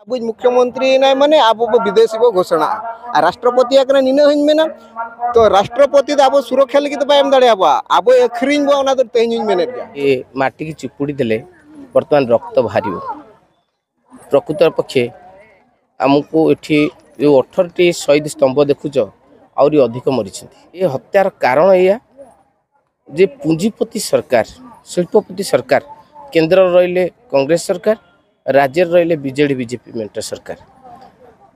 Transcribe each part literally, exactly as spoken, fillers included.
ᱟᱵᱚᱭᱤᱡ ᱢᱩᱠᱷᱭᱚᱢᱚᱱᱛᱨᱤ ᱮᱱᱟᱭ ᱢᱟᱱᱮ ᱟᱵᱚ ᱵᱚ ᱵᱤᱫᱮᱥᱤ ᱵᱚ ᱜᱷᱳᱥᱚᱱᱟᱜᱼᱟ᱾ ᱟᱨ ᱨᱟᱥᱴᱨᱚᱯᱚᱛᱤ ᱟᱠᱟᱱᱟ ᱱᱤᱱᱟᱹᱜ ᱦᱚᱸᱧ ᱢᱮᱱᱟ, ᱛᱚ ᱨᱟᱥᱴᱨᱚᱯᱚᱛᱤ ᱫᱚ ᱟᱵᱚ ᱥᱩᱨᱚᱠᱷᱟ ᱞᱟᱹᱜᱤᱫ ᱫᱚ ᱵᱟᱭ ᱮᱢ ᱫᱟᱲᱮᱭᱟᱵᱚᱣᱟ, ᱟᱵᱚᱭ ᱟᱹᱠᱷᱨᱤᱧ ᱵᱚᱣᱟ, ᱚᱱᱟ ᱫᱚ ᱛᱮᱦᱮᱧ ᱦᱚᱸᱧ ᱢᱮᱱᱮᱫ ᱜᱮᱭᱟ। ଏ ମାଟିକି ଚିପୁଡ଼ି ଦେଲେ ବର୍ତ୍ତମାନ ରକ୍ତ ବାହାରିବ। ପ୍ରକୃତ ପକ୍ଷେ ଆମକୁ ଏଠି ଯେଉଁ ଅଠରଟି ଶହୀଦ ସ୍ତମ୍ଭ ଦେଖୁଛ, ଆହୁରି ଅଧିକ ମରିଛନ୍ତି। ଏ ହତ୍ୟାର କାରଣ ଏଇଆ ଯେ ପୁଞ୍ଜିପତି ସରକାର, ଶିଳ୍ପପତି ସରକାର, କେନ୍ଦ୍ରରେ ରହିଲେ କଂଗ୍ରେସ ସରକାର, ରାଜ୍ୟରେ ରହିଲେ ବିଜେଡି ବିଜେପି ମେଣ୍ଟ ସରକାର।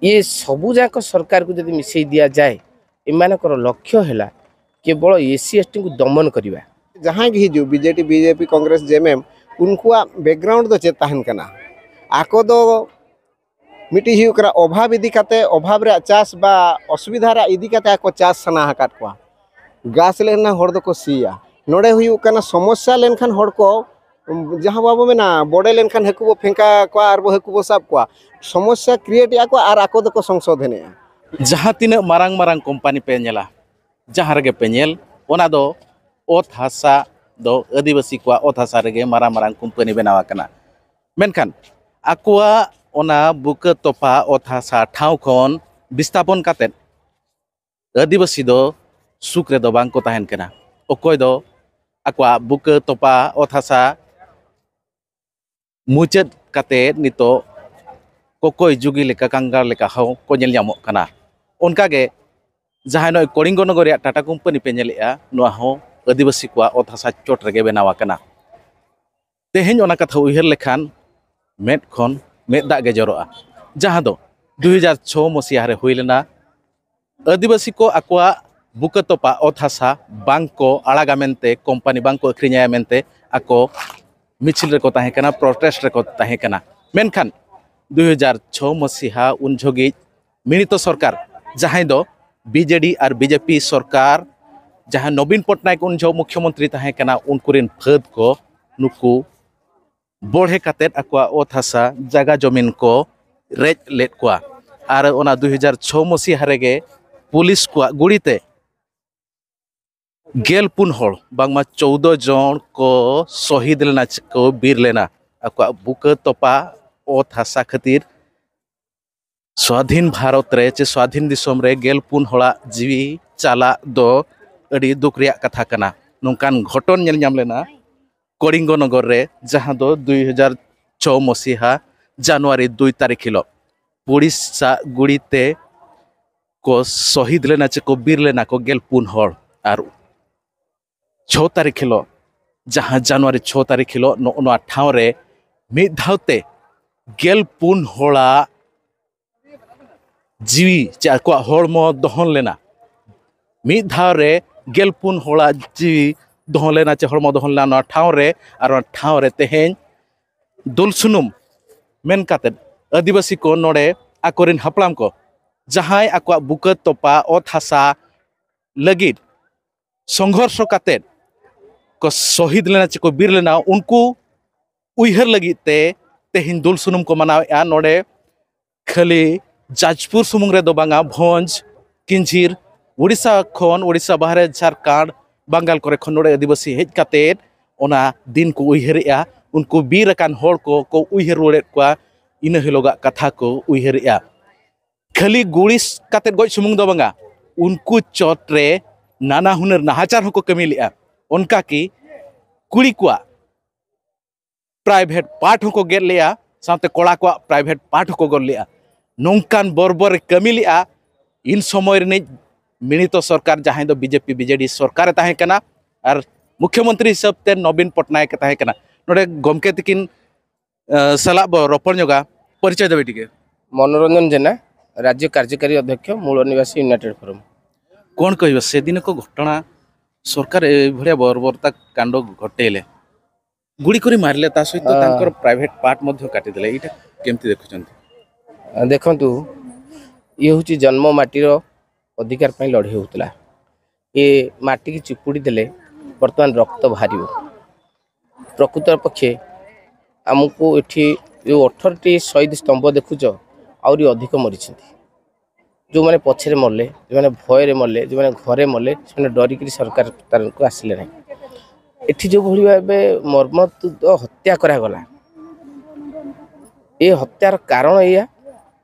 ଇଏ ସବୁଯାକ ସରକାରକୁ ଯଦି ମିଶାଇ ଦିଆଯାଏ, ଏମାନଙ୍କର ଲକ୍ଷ୍ୟ ହେଲା କେବଳ ଏସ୍ସି ଏସ୍ଟିଙ୍କୁ ଦମନ କରିବା। ᱡᱟᱦᱟᱸᱭ ᱜᱮ ᱦᱤᱡᱩᱜ, ᱵᱤᱡᱮᱰᱤ, ᱵᱤᱡᱮᱯᱤ, ᱠᱚᱝᱜᱨᱮᱥ, ᱡᱮᱢᱮᱢ, ᱩᱱᱠᱩᱣᱟᱜ ᱵᱮᱠᱜᱨᱟᱣᱩᱱᱰ ᱫᱚ ᱪᱮᱫ ᱛᱟᱦᱮᱱ ᱠᱟᱱᱟ? ᱟᱠᱚ ᱫᱚ ᱢᱤᱫᱴᱤᱡ ᱦᱩᱭᱩᱜ ᱠᱟᱱᱟ ᱚᱵᱷᱟᱵᱽ ᱤᱫᱤ ᱠᱟᱛᱮ, ᱚᱵᱷᱟᱵᱽ ᱨᱮᱭᱟᱜ ᱪᱟᱥ ᱵᱟ ᱚᱥᱩᱵᱤᱫᱷᱟ ᱨᱮᱭᱟᱜ ᱤᱫᱤ ᱠᱟᱛᱮ ᱟᱠᱚ ᱪᱟᱥ ᱥᱟᱱᱟ ᱟᱠᱟᱫ ᱠᱚᱣᱟ᱾ ᱜᱷᱟᱥ ᱞᱮᱱᱠᱷᱟᱱ ᱦᱚᱲ ᱫᱚᱠᱚ ᱥᱤᱭᱟ᱾ ᱱᱚᱰᱮ ᱦᱩᱭᱩᱜ ᱠᱟᱱᱟ ᱥᱚᱢᱚᱥᱥᱟ ᱞᱮᱱᱠᱷᱟᱱ ᱦᱚᱲ ᱠᱚ, ᱡᱟᱦᱟᱸ ᱵᱟᱵᱚ ᱢᱮᱱᱟ, ᱵᱚᱰᱮ ᱞᱮᱱᱠᱷᱟᱱ ᱦᱟᱹᱠᱩ ᱵᱚ ᱯᱷᱮᱸᱠᱟ ᱠᱚᱣᱟ ᱟᱨ ᱵᱚ ᱦᱟᱹᱠᱩ ᱵᱚ ᱥᱟᱵ ᱠᱚᱣᱟ᱾ ᱥᱚᱢᱚᱥᱥᱟ ᱠᱨᱤᱭᱮᱴ ᱮᱫᱼᱟ ᱠᱚ ᱟᱨ ᱟᱠᱚ ᱫᱚᱠᱚ ᱥᱚᱝᱥᱳᱫᱷᱚᱱᱮᱫᱼᱟ᱾ ᱡᱟᱦᱟᱸ ᱛᱤᱱᱟᱹᱜ ᱢᱟᱨᱟᱝ ᱢᱟᱨᱟᱝ ᱠᱳᱢᱯᱟᱱᱤ ᱯᱮ ᱧᱮᱞᱟ, ᱡᱟᱦᱟᱸ ᱨᱮᱜᱮ ᱯᱮ ᱧᱮᱞ, ᱚᱱᱟ ᱫᱚ ᱚᱛ ᱦᱟᱥᱟ ᱫᱚ ᱟᱹᱫᱤᱵᱟᱹᱥᱤ ᱠᱚᱣᱟᱜ ᱚᱛ ᱦᱟᱥᱟ ᱨᱮᱜᱮ ᱢᱟᱨᱟᱝ ᱢᱟᱨᱟᱝ ᱠᱳᱢᱯᱟᱱᱤ ᱵᱮᱱᱟᱣ ᱟᱠᱟᱱᱟ᱾ ᱢᱮᱱᱠᱷᱟᱱ ᱟᱠᱚᱣᱟᱜ ᱚᱱᱟ ᱵᱩᱠᱟᱹ ᱛᱚᱯᱟ ᱚᱛ ᱦᱟᱥᱟ ᱴᱷᱟᱶ ᱠᱷᱚᱱ ᱵᱤᱥᱛᱷᱟᱯᱚᱱ ᱠᱟᱛᱮᱫ ᱟᱹᱫᱤᱵᱟᱹᱥᱤ ᱫᱚ ᱥᱩᱠ ᱨᱮᱫᱚ ᱵᱟᱝ ᱠᱚ ᱛᱟᱦᱮᱱ ᱠᱟᱱᱟ᱾ ᱚᱠᱚᱭ ᱫᱚ ᱟᱠᱚᱣᱟᱜ ᱵᱩᱠᱟᱹ ᱛᱚᱯᱟ ᱚᱛ ᱦᱟᱥᱟ ᱢᱩᱪᱟᱹᱫ ᱠᱟᱛᱮᱫ ᱱᱤᱛᱚᱜ ᱠᱚᱠᱚᱭ ᱡᱩᱜᱤ ᱞᱮᱠᱟ, ᱠᱟᱝᱜᱟᱞ ᱞᱮᱠᱟ ᱦᱚᱸ ᱠᱚ ᱧᱮᱞ ᱧᱟᱢᱚᱜ ᱠᱟᱱᱟ᱾ ᱚᱱᱠᱟᱜᱮ ᱡᱟᱦᱟᱸᱭ ᱱᱚᱜᱼᱚᱭ ᱠᱚᱲᱤᱝᱜᱚ ᱱᱚᱜᱚᱨ ᱨᱮᱭᱟᱜ ᱴᱟᱴᱟ ᱠᱳᱢᱯᱟᱱᱤ ᱯᱮ ᱧᱮᱞᱮᱫᱼᱟ, ᱱᱚᱣᱟ ᱦᱚᱸ ᱟᱹᱫᱤᱵᱟᱹᱥᱤ ᱠᱚᱣᱟᱜ ᱚᱛ ᱦᱟᱥᱟ ᱪᱚᱴ ᱨᱮᱜᱮ ᱵᱮᱱᱟᱣ ᱟᱠᱟᱱᱟ᱾ ᱛᱮᱦᱮᱧ ᱚᱱᱟ ᱠᱟᱛᱷᱟ ᱩᱭᱦᱟᱹᱨ ᱞᱮᱠᱷᱟᱱ ᱢᱮᱫ ᱠᱷᱚᱱ ᱢᱮᱫ ᱫᱟᱜ ᱜᱮ ᱡᱚᱨᱚᱜᱼᱟ, ᱡᱟᱦᱟᱸ ᱫᱚ ᱫᱩ ᱦᱟᱡᱟᱨ ᱪᱷᱚ ᱢᱚᱥᱤᱦᱟ ᱨᱮ ᱦᱩᱭ ᱞᱮᱱᱟ᱾ ᱟᱹᱫᱤᱵᱟᱹᱥᱤ ᱠᱚ ᱟᱠᱚᱣᱟᱜ ᱵᱩᱠᱟᱹ ᱛᱚᱯᱟ ᱚᱛ ᱦᱟᱥᱟ ᱵᱟᱝ ᱠᱚ ᱟᱲᱟᱜᱟ ᱢᱮᱱᱛᱮ, ᱠᱳᱢᱯᱟᱱᱤ ᱵᱟᱝ ᱠᱚ ᱟᱹᱠᱷᱨᱤᱧᱟᱭᱟ ᱢᱮᱱᱛᱮ ᱟᱠᱚ ᱢᱤᱪᱷᱤᱞ ᱨᱮᱠᱚ ᱛᱟᱦᱮᱸ ᱠᱟᱱᱟ, ᱯᱨᱚᱴᱮᱥᱴ ᱨᱮᱠᱚ ᱛᱟᱦᱮᱸ ᱠᱟᱱᱟ᱾ ᱢᱮᱱᱠᱷᱟᱱ ᱫᱩ ᱦᱟᱡᱟᱨ ᱪᱷᱚ ᱢᱚᱥᱤᱦᱟ ᱩᱱ ᱡᱚᱦᱚᱜᱤᱡ ᱢᱤᱲᱤᱛᱚ ᱥᱚᱨᱠᱟᱨ, ᱡᱟᱦᱟᱸᱭ ᱫᱚ ᱵᱤᱡᱮᱰᱤ ᱟᱨ ᱵᱤᱡᱮᱯᱤ ᱥᱚᱨᱠᱟᱨ, ᱡᱟᱦᱟᱸ ᱱᱚᱵᱤᱱ ᱯᱚᱴᱱᱟᱭᱮᱠ ᱩᱱ ᱡᱚᱦᱚᱜ ᱢᱩᱠᱷᱭᱚᱢᱚᱱᱛᱨᱤ ᱛᱟᱦᱮᱸ ᱠᱟᱱᱟ, ᱩᱱᱠᱩ ᱨᱮᱱ ᱯᱷᱟᱹᱫ ᱠᱚ ᱱᱩᱠᱩ ᱵᱚᱲᱦᱮ ᱠᱟᱛᱮᱫ ᱟᱠᱚᱣᱟᱜ ᱚᱛ ᱦᱟᱥᱟ, ᱡᱟᱭᱜᱟ ᱡᱚᱢᱤᱱ ᱠᱚ ᱨᱮᱡ ᱞᱮᱫ ᱠᱚᱣᱟ᱾ ᱟᱨ ᱚᱱᱟ ᱫᱩ ᱦᱟᱡᱟᱨ ᱪᱷᱚ ᱢᱚᱥᱤᱦᱟ ᱨᱮᱜᱮ ᱯᱩᱞᱤᱥ ᱠᱚᱣᱟᱜ ᱜᱩᱲᱤᱛᱮ ᱜᱮᱞ ᱯᱩᱱ ᱦᱚᱲ, ᱵᱟᱝᱢᱟ ᱪᱳᱣᱫᱚ ᱡᱚᱱ ᱠᱚ ᱥᱚᱦᱤᱫ ᱞᱮᱱᱟ, ᱠᱚ ᱵᱤᱨ ᱞᱮᱱᱟ ᱟᱠᱚᱣᱟᱜ ᱵᱩᱠᱟᱹ ᱛᱚᱯᱟ ᱚᱛ ᱦᱟᱥᱟ ᱠᱷᱟᱹᱛᱤᱨ᱾ ᱥᱣᱟᱫᱷᱤᱱ ᱵᱷᱟᱨᱚᱛ ᱨᱮ ᱪᱮ ᱥᱣᱟᱫᱷᱤᱱ ᱫᱤᱥᱚᱢ ᱨᱮ ᱜᱮᱞ ᱯᱩᱱ ᱦᱚᱲᱟᱜ ᱡᱤᱣᱤ ᱪᱟᱞᱟᱜ ᱫᱚ ᱟᱹᱰᱤ ᱫᱩᱠ ᱨᱮᱭᱟᱜ ᱠᱟᱛᱷᱟ ᱠᱟᱱᱟ᱾ ᱱᱚᱝᱠᱟᱱ ᱜᱷᱚᱴᱚᱱ ᱧᱮᱞ ᱧᱟᱢ ᱞᱮᱱᱟ ᱠᱚᱲᱤᱝᱜᱚᱱᱚᱜᱚᱨ ᱨᱮ, ᱡᱟᱦᱟᱸ ᱫᱚ ᱫᱩᱭ ᱦᱟᱡᱟᱨ ᱪᱷᱚ ᱢᱚᱥᱤᱦᱟ ᱡᱟᱱᱩᱣᱟᱨᱤ ᱫᱩᱭ ᱛᱟᱹᱨᱤᱠᱷ ᱦᱤᱞᱳᱜ ᱯᱩᱞᱤᱥ ᱥᱟᱜ ᱜᱩᱲᱤ ᱛᱮ ᱠᱚ ᱥᱚᱦᱤᱫ ᱞᱮᱱᱟ ᱪᱮ ᱠᱚ ᱵᱤᱨ ᱞᱮᱱᱟ ᱠᱚ ᱜᱮᱞ ᱯᱩᱱ ᱦᱚᱲ᱾ ᱟᱨ ᱪᱷᱚ ᱛᱟᱹᱨᱤᱠᱷ ᱦᱤᱞᱳᱜ, ᱡᱟᱦᱟᱸ ᱡᱟᱱᱩᱣᱟᱨᱤ ᱪᱷᱚ ᱛᱟᱹᱨᱤᱠᱷ ᱦᱤᱞᱳᱜ, ᱱᱚᱜᱼᱚ ᱱᱚᱣᱟ ᱴᱷᱟᱶ ᱨᱮ ᱢᱤᱫ ᱫᱷᱟᱣ ᱛᱮ ᱜᱮᱞ ᱯᱩᱱ ᱦᱚᱲᱟᱜ ᱡᱤᱣᱤ ᱪᱮ ᱟᱠᱚᱣᱟᱜ ᱦᱚᱲᱢᱚ ᱫᱚᱦᱚᱱ ᱞᱮᱱᱟ᱾ ᱢᱤᱫ ᱫᱷᱟᱣ ᱨᱮ ᱜᱮᱞ ᱯᱩᱱ ᱦᱚᱲᱟᱜ ᱡᱤᱣᱤ ᱫᱚᱦᱚ ᱞᱮᱱᱟ ᱪᱮ ᱦᱚᱲᱢᱚ ᱫᱚᱦᱚ ᱞᱮᱱᱟ ᱱᱚᱣᱟ ᱴᱷᱟᱶ ᱨᱮ᱾ ᱟᱨ ᱚᱱᱟ ᱴᱷᱟᱶ ᱨᱮ ᱛᱮᱦᱮᱧ ᱫᱩᱞ ᱥᱩᱱᱩᱢ ᱢᱮᱱ ᱠᱟᱛᱮᱫ ᱟᱹᱫᱤᱵᱟᱹᱥᱤ ᱠᱚ ᱱᱚᱰᱮ ᱟᱠᱚᱨᱮᱱ ᱦᱟᱯᱲᱟᱢ ᱠᱚ, ᱡᱟᱦᱟᱸᱭ ᱟᱠᱚᱣᱟᱜ ᱵᱩᱠᱟᱹ ᱛᱚᱯᱟ ᱚᱛ ᱦᱟᱥᱟ ᱞᱟᱹᱜᱤᱫ ᱥᱚᱝᱜᱷᱚᱨᱥᱚ ᱠᱟᱛᱮᱫ ᱠᱚ ᱥᱚᱦᱤᱫ ᱞᱮᱱᱟ ᱪᱮ ᱠᱚ ᱵᱤᱨ ᱞᱮᱱᱟ, ᱩᱱᱠᱩ ᱩᱭᱦᱟᱹᱨ ᱞᱟᱹᱜᱤᱫ ᱛᱮ ᱛᱮᱦᱮᱧ ᱫᱩᱞ ᱥᱩᱱᱩᱢ ᱠᱚ ᱢᱟᱱᱟᱣᱮᱫᱼᱟ ᱱᱚᱰᱮ᱾ ᱠᱷᱟᱹᱞᱤ ᱡᱟᱡᱽᱯᱩᱨ ᱥᱩᱢᱩᱝ ᱨᱮᱫᱚ ᱵᱟᱝᱟ, ᱵᱷᱚᱸᱡᱽ, ᱠᱤᱧᱡᱷᱤᱨ, ᱩᱲᱤᱥᱥᱟ ᱠᱷᱚᱱ, ᱩᱲᱤᱥᱥᱟ ᱵᱟᱦᱨᱮ, ᱡᱷᱟᱲᱠᱷᱚᱸᱰ, ᱵᱟᱝᱜᱟᱞ ᱠᱚᱨᱮ ᱠᱷᱚᱱ ᱱᱚᱰᱮ ᱟᱹᱫᱤᱵᱟᱹᱥᱤ ᱦᱮᱡ ᱠᱟᱛᱮᱫ ᱚᱱᱟ ᱫᱤᱱ ᱠᱚ ᱩᱭᱦᱟᱹᱨᱮᱜᱼᱟ᱾ ᱩᱱᱠᱩ ᱵᱤᱨ ᱟᱠᱟᱱ ᱦᱚᱲ ᱠᱚ ᱠᱚ ᱩᱭᱦᱟᱹᱨ ᱨᱩᱣᱟᱹᱲᱮᱫ ᱠᱚᱣᱟ, ᱤᱱᱟᱹ ᱦᱤᱞᱳᱜᱟᱜ ᱠᱟᱛᱷᱟ ᱠᱚ ᱩᱭᱦᱟᱹᱨᱮᱜᱼᱟ᱾ ᱠᱷᱟᱹᱞᱤ ᱜᱩᱞᱤ ᱠᱟᱛᱮᱫ ᱜᱚᱡ ᱥᱩᱢᱩᱝ ᱫᱚ ᱵᱟᱝᱟ, ᱩᱱᱠᱩ ᱪᱚᱴ ᱨᱮ ᱱᱟᱱᱟ ᱦᱩᱱᱟᱹᱨ ᱱᱟᱦᱟᱪᱟᱨ ᱦᱚᱸᱠᱚ ᱠᱟᱹᱢᱤ ᱞᱮᱜᱼᱟ᱾ ᱚᱱᱠᱟ ᱠᱤ ᱠᱩᱲᱤ ᱠᱚᱣᱟᱜ ᱯᱨᱟᱭᱵᱷᱮᱴ ᱯᱟᱨᱴ ᱦᱚᱸᱠᱚ ᱜᱮᱫ ᱞᱮᱜᱼᱟ, ᱥᱟᱶᱛᱮ ᱠᱚᱲᱟ ᱠᱚᱣᱟᱜ ᱯᱨᱟᱭᱵᱷᱮᱴ ᱯᱟᱨᱴ ᱦᱚᱸᱠᱚ ᱜᱚᱫ ᱞᱮᱜᱼᱟ᱾ ᱱᱚᱝᱠᱟᱱ ᱵᱚᱨᱵᱚᱨ ᱮ ᱠᱟᱹᱢᱤ ᱞᱮᱜᱼᱟ᱾ ᱤᱱ ᱥᱚᱢᱚᱭ ᱨᱤᱱᱤᱡ ᱢᱤᱱᱤᱛᱚ ᱥᱚᱨᱠᱟᱨ, ᱡᱟᱦᱟᱸᱭ ᱫᱚ ᱵᱤᱡᱮᱯᱤ ᱵᱤᱡᱮᱰᱤ ᱥᱚᱨᱠᱟᱨ ᱮ ᱛᱟᱦᱮᱸ ᱠᱟᱱᱟ, ᱟᱨ ᱢᱩᱠᱷᱭᱚᱢᱚᱱᱛᱨᱤ ᱦᱤᱥᱟᱹᱵ ᱛᱮ ᱱᱚᱵᱤᱱ ᱯᱚᱴᱱᱟᱭᱮᱠ ᱮ ᱛᱟᱦᱮᱸ ᱠᱟᱱᱟ᱾ ᱱᱚᱰᱮ ᱜᱚᱢᱠᱮ ᱛᱤᱠᱤᱱ ᱥᱟᱞᱟᱜ ᱵᱚ ᱨᱚᱯᱚᱲ ᱧᱚᱜᱟ᱾ ᱯᱚᱨᱤᱪᱚᱭ ᱫᱚ ᱵᱤᱴᱤ ᱜᱮ᱾ ମନୋରଞ୍ଜନ ଜେନା, ରାଜ୍ୟ କାର୍ଯ୍ୟକାରୀ ଅଧ୍ୟକ୍ଷ ମୂଳ ନିବାସୀ ୟୁନାଇଟେଡ ଫୋରମ। କ'ଣ କହିବ, ସେଦିନକ ଘଟଣା, ସରକାର ଏଭଳିଆ ବର୍ବରତା କାଣ୍ଡ ଘଟେଇଲେ, ଗୁଳି କରି ମାରିଲେ, ତା ସହିତ ଆ- ତାଙ୍କର ପ୍ରାଇଭେଟ ପାର୍ଟ ମଧ୍ୟ କାଟିଦେଲେ, ଏଇଟା କେମିତି ଦେଖୁଛନ୍ତି? ଆ, ଦେଖନ୍ତୁ, ଇଏ ହେଉଛି ଜନ୍ମ ମାଟିର ଅଧିକାର ପାଇଁ ଲଢ଼େଇ ହେଉଥିଲା। ଏ ମାଟିକି ଚିପୁଡ଼ି ଦେଲେ ବର୍ତ୍ତମାନ ରକ୍ତ ବାହାରିବ। ପ୍ରକୃତ ପକ୍ଷେ ଆମକୁ ଏଠି ଯେଉଁ ଅଠରଟି ଶହୀଦ ସ୍ତମ୍ଭ ଦେଖୁଛ, ଆହୁରି ଅଧିକ ମରିଛନ୍ତି। ଯେଉଁମାନେ ପଛରେ ମଲେ, ଯେଉଁମାନେ ଭୟରେ ମଲେ, ଯେଉଁମାନେ ଘରେ ମଲେ, ସେମାନେ ଡରିକିରି ସରକାରଙ୍କୁ ଆସିଲେ ନାହିଁ। ଏଠି ଯେଉଁଭଳି ଭାବେ ମର୍ମନ୍ତୁଦ ହତ୍ୟା କରାଗଲା, ଏ ହତ୍ୟାର କାରଣ ଏଇଆ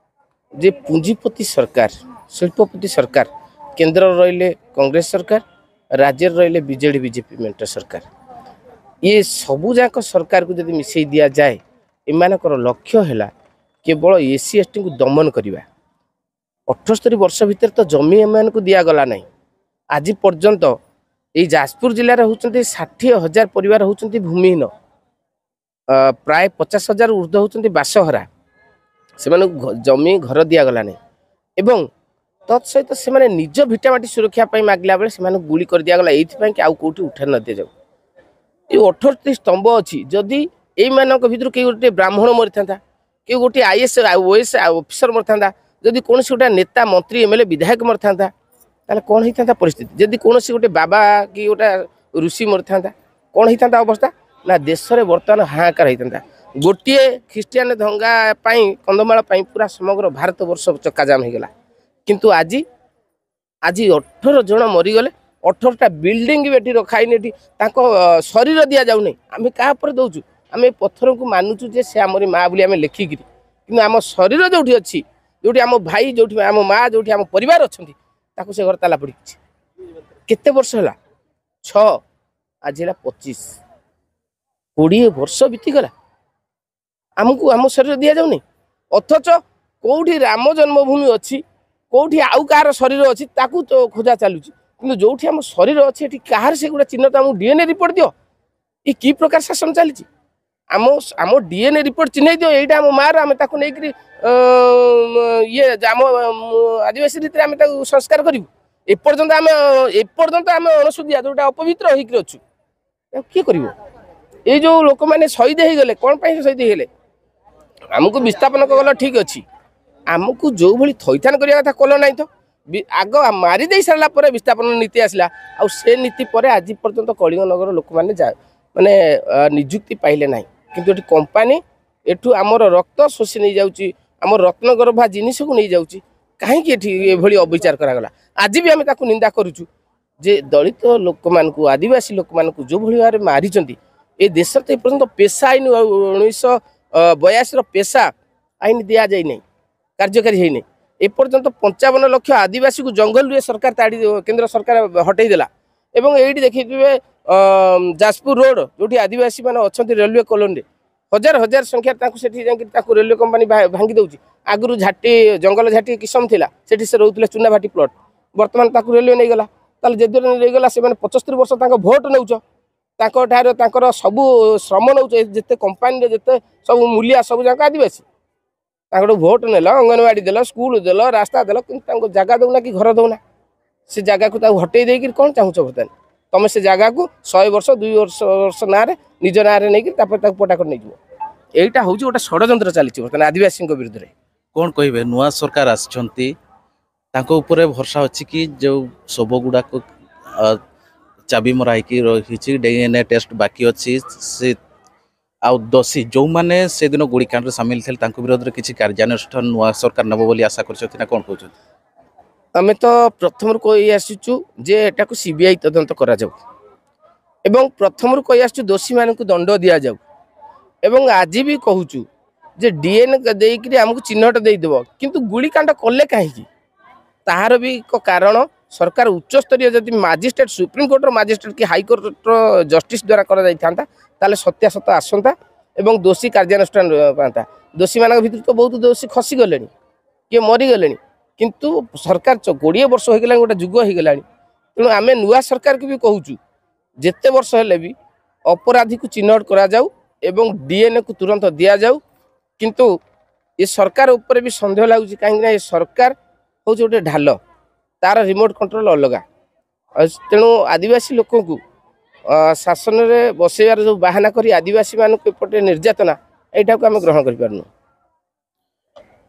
ଯେ ପୁଞ୍ଜିପତି ସରକାର, ଶିଳ୍ପପତି ସରକାର, କେନ୍ଦ୍ରରେ ରହିଲେ କଂଗ୍ରେସ ସରକାର, ରାଜ୍ୟରେ ରହିଲେ ବିଜେଡି ବିଜେପି ମେଣ୍ଟ ସରକାର, ଇଏ ସବୁ ଯାକ ସରକାରକୁ ଯଦି ମିଶାଇ ଦିଆଯାଏ, ଏମାନଙ୍କର ଲକ୍ଷ୍ୟ ହେଲା କେବଳ ଏସ୍ସି ଏସ୍ଟିଙ୍କୁ ଦମନ କରିବା। ଅଠସ୍ତରୀ ବର୍ଷ ଭିତରେ ତ ଜମି ଏମାନଙ୍କୁ ଦିଆଗଲା ନାହିଁ। ଆଜି ପର୍ଯ୍ୟନ୍ତ ଏଇ ଯାଜପୁର ଜିଲ୍ଲାରେ ହେଉଛନ୍ତି ଷାଠିଏ ହଜାର ପରିବାର ହେଉଛନ୍ତି ଭୂମିହୀନ। ଅ, ପ୍ରାୟ ପଚାଶ ହଜାର ଊର୍ଦ୍ଧ୍ୱ ହେଉଛନ୍ତି ବାସହରା। ସେମାନଙ୍କୁ ଘ- ଜମି ଘର ଦିଆଗଲା ନାହିଁ। ଏବଂ ତତ୍ ସହିତ ସେମାନେ ନିଜ ଭିଟାମାଟି ସୁରକ୍ଷା ପାଇଁ ମାଗିଲା ବେଳେ ସେମାନଙ୍କୁ ଗୁଳି କରିଦିଆଗଲା, ଏଇଥିପାଇଁ କି ଆଉ କେଉଁଠି ଉଠାଇ ନ ଦିଆଯାଉ। ଏଇ ଅଠସ୍ତରୀ ସ୍ତମ୍ଭ ଅଛି, ଯଦି ଏଇମାନଙ୍କ ଭିତରୁ କେହି ଗୋଟେ ବ୍ରାହ୍ମଣ ମରିଥାନ୍ତା, କେହି ଗୋଟେ ଆଇଏଏସ୍, ଓଏଏସ୍ ଅଫିସର ମରିଥାନ୍ତା, ଯଦି କୌଣସି ଗୋଟେ ନେତା, ମନ୍ତ୍ରୀ, ଏମ୍ଏଲ୍ଏ, ବିଧାୟକ ମରିଥାନ୍ତା, ତାହେଲେ କ'ଣ ହେଇଥାନ୍ତା ପରିସ୍ଥିତି? ଯଦି କୌଣସି ଗୋଟେ ବାବା କି ଗୋଟେ ଋଷି ମରିଥାନ୍ତା, କ'ଣ ହେଇଥାନ୍ତା ଅବସ୍ଥା? ନା, ଦେଶରେ ବର୍ତ୍ତମାନ ହାହାକାର ହେଇଥାନ୍ତା। ଗୋଟିଏ ଖ୍ରୀଷ୍ଟିଆନ ଦଙ୍ଗା ପାଇଁ, କନ୍ଧମାଳ ପାଇଁ ପୁରା ସମଗ୍ର ଭାରତବର୍ଷ ଚକାଜାମ ହେଇଗଲା। କିନ୍ତୁ ଆଜି, ଆଜି ଅଠର ଜଣ ମରିଗଲେ, ଅଠରଟା ବିଲ୍ଡିଂ ବି ଏଠି ରଖା ହେଇନି, ଏଠି ତାଙ୍କ ଅ, ଶରୀର ଦିଆଯାଉନି। ଆମେ କାହା ଉପରେ ଦେଉଛୁ? ଆମେ ପଥରକୁ ମାନୁଛୁ ଯେ ସେ ଆମରି ମା ବୋଲି ଆମେ ଲେଖିକିରି, କିନ୍ତୁ ଆମ ଶରୀର ଯେଉଁଠି ଅଛି, ଯେଉଁଠି ଆମ ଭାଇ, ଯେଉଁଠି ଆମ ମା, ଯେଉଁଠି ଆମ ପରିବାର ଅଛନ୍ତି, ତାକୁ ସେ ଘରେ ତାଲା ପଡ଼ିଛି। କେତେ ବର୍ଷ ହେଲା? ଛଅ, ଆଜି ହେଲା ପଚିଶ। କୋଡ଼ିଏ ବର୍ଷ ବିତିଗଲା, ଆମକୁ ଆମ ଶରୀର ଦିଆଯାଉନି। ଅଥଚ କୋଉଠି ରାମ ଜନ୍ମଭୂମି ଅଛି, କୋଉଠି ଆଉ କାହାର ଶରୀର ଅଛି, ତାକୁ ତ ଖୋଜା ଚାଲୁଛି। କିନ୍ତୁ ଯୋଉଠି ଆମ ଶରୀର ଅଛି, ଏଠି କାହାର ସେଗୁଡ଼ା ଚିହ୍ନ? ତ ଆମକୁ ଡିଏନ୍ଏ ରିପୋର୍ଟ ଦିଅ। ଏ କି ପ୍ରକାର ଶାସନ ଚାଲିଛି? ଆମ, ଆମ ଡିଏନ୍ଏ ରିପୋର୍ଟ ଚିହ୍ନେଇ ଦିଅ, ଏଇଟା ଆମ ମାଆର, ଆମେ ତାକୁ ନେଇକିରି ଅ, ଇଏ, ଆମ ଅ, ଆଦିବାସୀ ରୀତିରେ ଆମେ ତାକୁ ସଂସ୍କାର କରିବୁ। ଏପର୍ଯ୍ୟନ୍ତ ଆମେ, ଏପର୍ଯ୍ୟନ୍ତ ଆମେ ଅଣସୁଧିଆ, ଯୋଉଟା ଅପବିତ୍ର ହେଇକିରି ଅଛୁ, ତାକୁ କିଏ କରିବ? ଏଇ ଯୋଉ ଲୋକମାନେ ଶହୀଦ ହେଇଗଲେ, କ'ଣ ପାଇଁ ଶହୀଦ ହେଇଗଲେ? ଆମକୁ ବିସ୍ଥାପନ କଲ, ଠିକ୍ ଅଛି, ଆମକୁ ଯୋଉଭଳି ଥଇଥାନ କରିବା କଥା କଲ ନାହିଁ ତ। ବି- ଆଗ ମାରି ଦେଇ ସାରିଲା ପରେ ବିସ୍ଥାପନ ନୀତି ଆସିଲା। ଆଉ ସେ ନୀତି ପରେ ଆଜି ପର୍ଯ୍ୟନ୍ତ କଳିଙ୍ଗ ନଗର ଲୋକମାନେ ଯା- ମାନେ ଅ, ନିଯୁକ୍ତି ପାଇଲେ ନାହିଁ। କିନ୍ତୁ ଏଠି କମ୍ପାନୀ ଏଠୁ ଆମର ରକ୍ତ ଶୋଷି ନେଇଯାଉଛି, ଆମର ରତ୍ନଗର୍ଭା ଜିନିଷକୁ ନେଇଯାଉଛି। କାହିଁକି ଏଠି ଏଭଳି ଅବିଚାର କରାଗଲା? ଆଜି ବି ଆମେ ତାକୁ ନିନ୍ଦା କରୁଛୁ ଯେ ଦଳିତ ଲୋକମାନଙ୍କୁ, ଆଦିବାସୀ ଲୋକମାନଙ୍କୁ ଯୋଉଭଳି ଭାବରେ ମାରିଛନ୍ତି, ଏ ଦେଶରେ ତ ଏପର୍ଯ୍ୟନ୍ତ ପେସା ଆଇନ, ଉଣେଇଶହ ବୟାଅଶୀର ପେସା ଆଇନ ଦିଆଯାଇନାହିଁ। କାର୍ଯ୍ୟକାରୀ ହେଇନି। ଏପର୍ଯ୍ୟନ୍ତ ପଞ୍ଚାବନ ଲକ୍ଷ ଆଦିବାସୀକୁ ଜଙ୍ଗଲରୁ ଏ ସରକାର ତାଡ଼ି, କେନ୍ଦ୍ର ସରକାର ହଟେଇ ଦେଲା। ଏବଂ ଏଇଠି ଦେଖିଥିବେ, ଅମ୍, ଯାଜପୁର ରୋଡ, ଯୋଉଠି ଆଦିବାସୀମାନେ ଅଛନ୍ତି ରେଲୱେ କଲୋନୀରେ, ହଜାର ହଜାର ସଂଖ୍ୟାରେ ତାଙ୍କୁ ସେଠି ଯାଇକି ତାଙ୍କୁ ରେଲୱେ କମ୍ପାନୀ ଭା-, ଭାଙ୍ଗି ଦେଉଛି। ଆଗରୁ ଝାଟି, ଜଙ୍ଗଲ ଝାଟି କିସମ ଥିଲା, ସେଠି ସେ ରହୁଥିଲେ, ଚୁନାଭାଟି ପ୍ଲଟ୍। ବର୍ତ୍ତମାନ ତାକୁ ରେଲୱେ ନେଇଗଲା। ତାହେଲେ ଯେତେବେଳେ ନେଇଗଲା, ସେମାନେ ପଞ୍ଚସ୍ତରୀ ବର୍ଷ ତାଙ୍କ ଭୋଟ ନେଉଛ, ତାଙ୍କଠାରୁ ତାଙ୍କର ସବୁ ଶ୍ରମ ନେଉଛ, ଏ ଯେତେ କମ୍ପାନୀରେ ଯେତେ ସବୁ ମୂଲିଆ, ସବୁ ଯାକ ଆଦିବାସୀ। ତାଙ୍କଠୁ ଭୋଟ ନେଲ, ଅଙ୍ଗନବାଡ଼ି ଦେଲ, ସ୍କୁଲ ଦେଲ, ରାସ୍ତା ଦେଲ, କିନ୍ତୁ ତାଙ୍କୁ ଜାଗା ଦେଉନା କି ଘର ଦେଉନା। ସେ ଜାଗାକୁ ତାକୁ ହଟେଇ ଦେଇକିରି କ'ଣ ଚାହୁଁଛ ବର୍ତ୍ତମାନ? ତମେ ସେ ଜାଗାକୁ ଶହେ ବର୍ଷ, ଦୁଇ ବର୍ଷ, ବର୍ଷ ନାଁରେ, ନିଜ ନାଁରେ ନେଇକିରି ତାପରେ ତାକୁ ପଟା କରି ନେଇଯିବ। ଏଇଟା ହେଉଛି ଗୋଟେ ଷଡ଼ଯନ୍ତ୍ର ଚାଲିଛି ବର୍ତ୍ତମାନ ଆଦିବାସୀଙ୍କ ବିରୁଦ୍ଧରେ। କ'ଣ କହିବେ? ନୂଆ ସରକାର ଆସିଛନ୍ତି, ତାଙ୍କ ଉପରେ ଭରସା ଅଛି କି ଯୋଉ ଶବ ଗୁଡ଼ାକ, ଅ, ଚାବି ମରା ହେଇକି ରହିଛି, ଡିଏନ୍ଏ ଟେଷ୍ଟ ବାକି ଅଛି, ସେ ଆଉ ଦୋଷୀ ଯୋଉମାନେ ସେଦିନ ଗୁଳିକାଣ୍ଡରେ ସାମିଲ ଥିଲେ, ତାଙ୍କ ବିରୋଧରେ କିଛି କାର୍ଯ୍ୟାନୁଷ୍ଠାନ ନୂଆ ସରକାର ନେବ ବୋଲି ଆଶା କରିଛନ୍ତି ନା କ'ଣ କହୁଛନ୍ତି? ଆମେ ତ ପ୍ରଥମରୁ କହି ଆସିଛୁ ଯେ ଏଟାକୁ ସିବିଆଇ ତଦନ୍ତ କରାଯାଉ ଏବଂ ପ୍ରଥମରୁ କହି ଆସିଛୁ ଦୋଷୀମାନଙ୍କୁ ଦଣ୍ଡ ଦିଆଯାଉ। ଏବଂ ଆଜି ବି କହୁଛୁ ଯେ ଡିଏନ୍ଏ ଦେଇକିରି ଆମକୁ ଚିହ୍ନଟ ଦେଇଦେବ, କିନ୍ତୁ ଗୁଳିକାଣ୍ଡ କଲେ କାହିଁକି? ତାହାର ବି ଏକ କାରଣ। ସରକାର ଉଚ୍ଚସ୍ତରୀୟ ଯଦି ମାଜିଷ୍ଟ୍ରେଟ୍, ସୁପ୍ରିମକୋର୍ଟର ମାଜିଷ୍ଟ୍ରେଟ୍ କି ହାଇକୋର୍ଟର ଜଷ୍ଟିସ୍ ଦ୍ୱାରା କରାଯାଇଥାନ୍ତା, ତାହେଲେ ସତ୍ୟାସତ୍ୟ ଆସନ୍ତା ଏବଂ ଦୋଷୀ କାର୍ଯ୍ୟାନୁଷ୍ଠାନ ପାଆନ୍ତା। ଦୋଷୀମାନଙ୍କ ଭିତରୁ ତ ବହୁତ ଦୋଷୀ ଖସିଗଲେଣି, କିଏ ମରିଗଲେଣି, କିନ୍ତୁ ସରକାର ଚ-, କୋଡ଼ିଏ ବର୍ଷ ହୋଇଗଲାଣି, ଗୋଟେ ଯୁଗ ହୋଇଗଲାଣି। ତେଣୁ ଆମେ ନୂଆ ସରକାରକୁ ବି କହୁଛୁ, ଯେତେ ବର୍ଷ ହେଲେ ବି ଅପରାଧୀକୁ ଚିହ୍ନଟ କରାଯାଉ ଏବଂ ଡିଏନ୍ଏକୁ ତୁରନ୍ତ ଦିଆଯାଉ। କିନ୍ତୁ ଏ ସରକାର ଉପରେ ବି ସନ୍ଦେହ ଲାଗୁଛି, କାହିଁକିନା ଏ ସରକାର ହେଉଛି ଗୋଟେ ଢାଲ, ତାର ରିମୋଟ୍ କଣ୍ଟ୍ରୋଲ ଅଲଗା। ଆଉ ତେଣୁ ଆଦିବାସୀ ଲୋକଙ୍କୁ, ଅ, ଶାସନରେ ବସେଇବାର ଯେଉଁ ବାହାନା କରି ଆଦିବାସୀମାନଙ୍କୁ ଏପଟେ ନିର୍ଯାତନା, ଏଇଟାକୁ ଆମେ ଗ୍ରହଣ କରିପାରୁନୁ।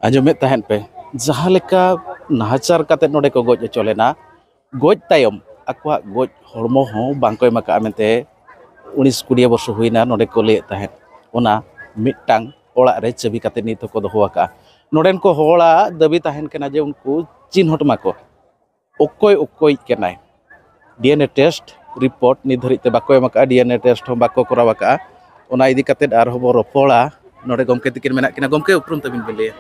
ᱟᱸᱡᱚᱢᱮᱫ ᱛᱟᱦᱮᱸᱫ ᱯᱮ, ᱡᱟᱦᱟᱸ ᱞᱮᱠᱟ ᱱᱟᱦᱟᱪᱟᱨ ᱠᱟᱛᱮ ᱱᱚᱰᱮ ᱠᱚ ᱜᱚᱡ ᱦᱚᱪᱚ ᱞᱮᱱᱟ, ᱜᱚᱡ ᱛᱟᱭᱚᱢ ᱟᱠᱚᱣᱟᱜ ᱜᱚᱡ ᱦᱚᱲᱢᱚ ᱦᱚᱸ ᱵᱟᱝ ᱠᱚ ᱮᱢ ᱟᱠᱟᱫᱼᱟ ᱢᱮᱱᱛᱮ ᱩᱱᱤᱥ ᱠᱩᱲᱤ ᱵᱚᱨᱥᱚ ᱦᱩᱭᱱᱟ ᱱᱚᱰᱮ ᱠᱚ ᱞᱟᱹᱭᱮᱫ ᱛᱟᱦᱮᱸᱫ᱾ ᱚᱱᱟ ᱢᱤᱫᱴᱟᱝ ᱚᱲᱟᱜ ᱨᱮ ᱪᱟᱹᱵᱤ ᱠᱟᱛᱮ ᱱᱤᱛ ᱦᱚᱸᱠᱚ ᱫᱚᱦᱚ ᱟᱠᱟᱫᱼᱟ᱾ ᱱᱚᱰᱮᱱ ᱠᱚ ᱦᱚᱲᱟᱜ ᱫᱟᱹᱵᱤ ᱛᱟᱦᱮᱱ ᱠᱟᱱᱟ ᱡᱮ ᱩᱱᱠᱩ ᱪᱤᱱᱦᱟᱹᱴ ᱢᱟᱠᱚ, ᱚᱠᱚᱭ ᱚᱠᱚᱭᱤᱡ ᱠᱟᱱᱟᱭ᱾ ᱰᱤᱮᱱᱮ ᱴᱮᱥᱴ ᱨᱤᱯᱳᱨᱴ ᱱᱤᱛ ᱫᱷᱟᱹᱨᱤᱡ ᱛᱮ ᱵᱟᱠᱚ ᱮᱢ ᱟᱠᱟᱫᱼᱟ, ᱰᱤᱮᱱᱮ ᱴᱮᱥᱴ ᱦᱚᱸ ᱵᱟᱠᱚ ᱠᱚᱨᱟᱣ ᱟᱠᱟᱫᱼᱟ᱾ ᱚᱱᱟ ᱤᱫᱤ ᱠᱟᱛᱮ ᱟᱨᱦᱚᱸ ᱵᱚ ᱨᱚᱯᱚᱲᱟ᱾ ᱱᱚᱰᱮ ᱜᱚᱢᱠᱮ ᱛᱤᱠᱤᱱ ᱢᱮᱱᱟᱜ ᱠᱤᱱᱟ᱾ ᱜᱚᱢᱠᱮ, ᱩᱯᱨᱩᱢ ᱛᱟᱹᱵᱤᱱ ᱵᱤᱱ ᱞᱟᱹᱭᱟ?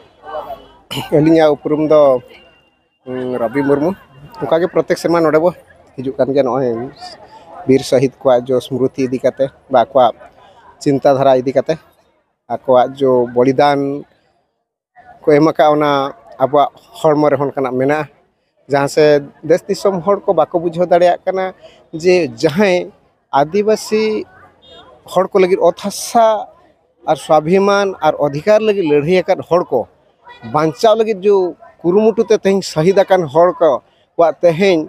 ᱟᱹᱞᱤᱧᱟᱜ ᱩᱯᱨᱩᱢ ᱫᱚ ᱨᱚᱵᱤ ᱢᱩᱨᱢᱩ᱾ ᱚᱱᱠᱟᱜᱮ ᱯᱨᱚᱛᱮᱠ ᱥᱮᱨᱢᱟ ᱱᱚᱰᱮ ᱵᱚ ᱦᱤᱡᱩᱜ ᱠᱟᱱ ᱜᱮᱭᱟ᱾ ᱱᱚᱜᱼᱚᱭ ᱵᱤᱨ ᱥᱟᱹᱦᱤᱫ ᱠᱚᱣᱟᱜ ᱡᱚ ᱥᱢᱨᱩᱛᱤ ᱤᱫᱤ ᱠᱟᱛᱮ ᱵᱟ ᱟᱠᱚᱣᱟᱜ ᱪᱤᱱᱛᱟᱹ ᱫᱷᱟᱨᱟ ᱤᱫᱤ ᱠᱟᱛᱮ, ᱟᱠᱚᱣᱟᱜ ᱡᱚ ᱵᱚᱞᱤᱫᱟᱱ ᱠᱚ ᱮᱢ ᱟᱠᱟᱫ, ᱚᱱᱟ ᱟᱵᱚᱣᱟᱜ ᱦᱚᱲᱢᱚ ᱨᱮᱦᱚᱸ ᱚᱱᱠᱟᱱᱟᱜ ᱢᱮᱱᱟᱜᱼᱟ᱾ ᱡᱟᱦᱟᱸ ᱥᱮ ᱫᱮᱥ ᱫᱤᱥᱚᱢ ᱦᱚᱲ ᱠᱚ ᱵᱟᱠᱚ ᱵᱩᱡᱷᱟᱹᱣ ᱫᱟᱲᱮᱭᱟᱜ ᱠᱟᱱᱟ ᱡᱮ ᱡᱟᱦᱟᱸᱭ ᱟᱹᱫᱤᱵᱟᱹᱥᱤ ᱦᱚᱲ ᱠᱚ ᱞᱟᱹᱜᱤᱫ ᱚᱛ ᱦᱟᱥᱟ ᱟᱨ ᱥᱣᱟᱵᱷᱤᱢᱟᱱ ᱟᱨ ᱚᱫᱷᱤᱠᱟᱨ ᱞᱟᱹᱜᱤᱫ ᱞᱟᱹᱲᱦᱟᱹᱭ ᱟᱠᱟᱫ ᱦᱚᱲ ᱠᱚ ᱵᱟᱧᱪᱟᱣ ᱞᱟᱹᱜᱤᱫ ᱡᱚ ᱠᱩᱨᱩᱢᱩᱴᱩ ᱛᱮ ᱛᱮᱦᱮᱧ ᱥᱟᱹᱦᱤᱫ ᱟᱠᱟᱱ ᱦᱚᱲ ᱠᱚᱣᱟᱜ ᱛᱮᱦᱮᱧ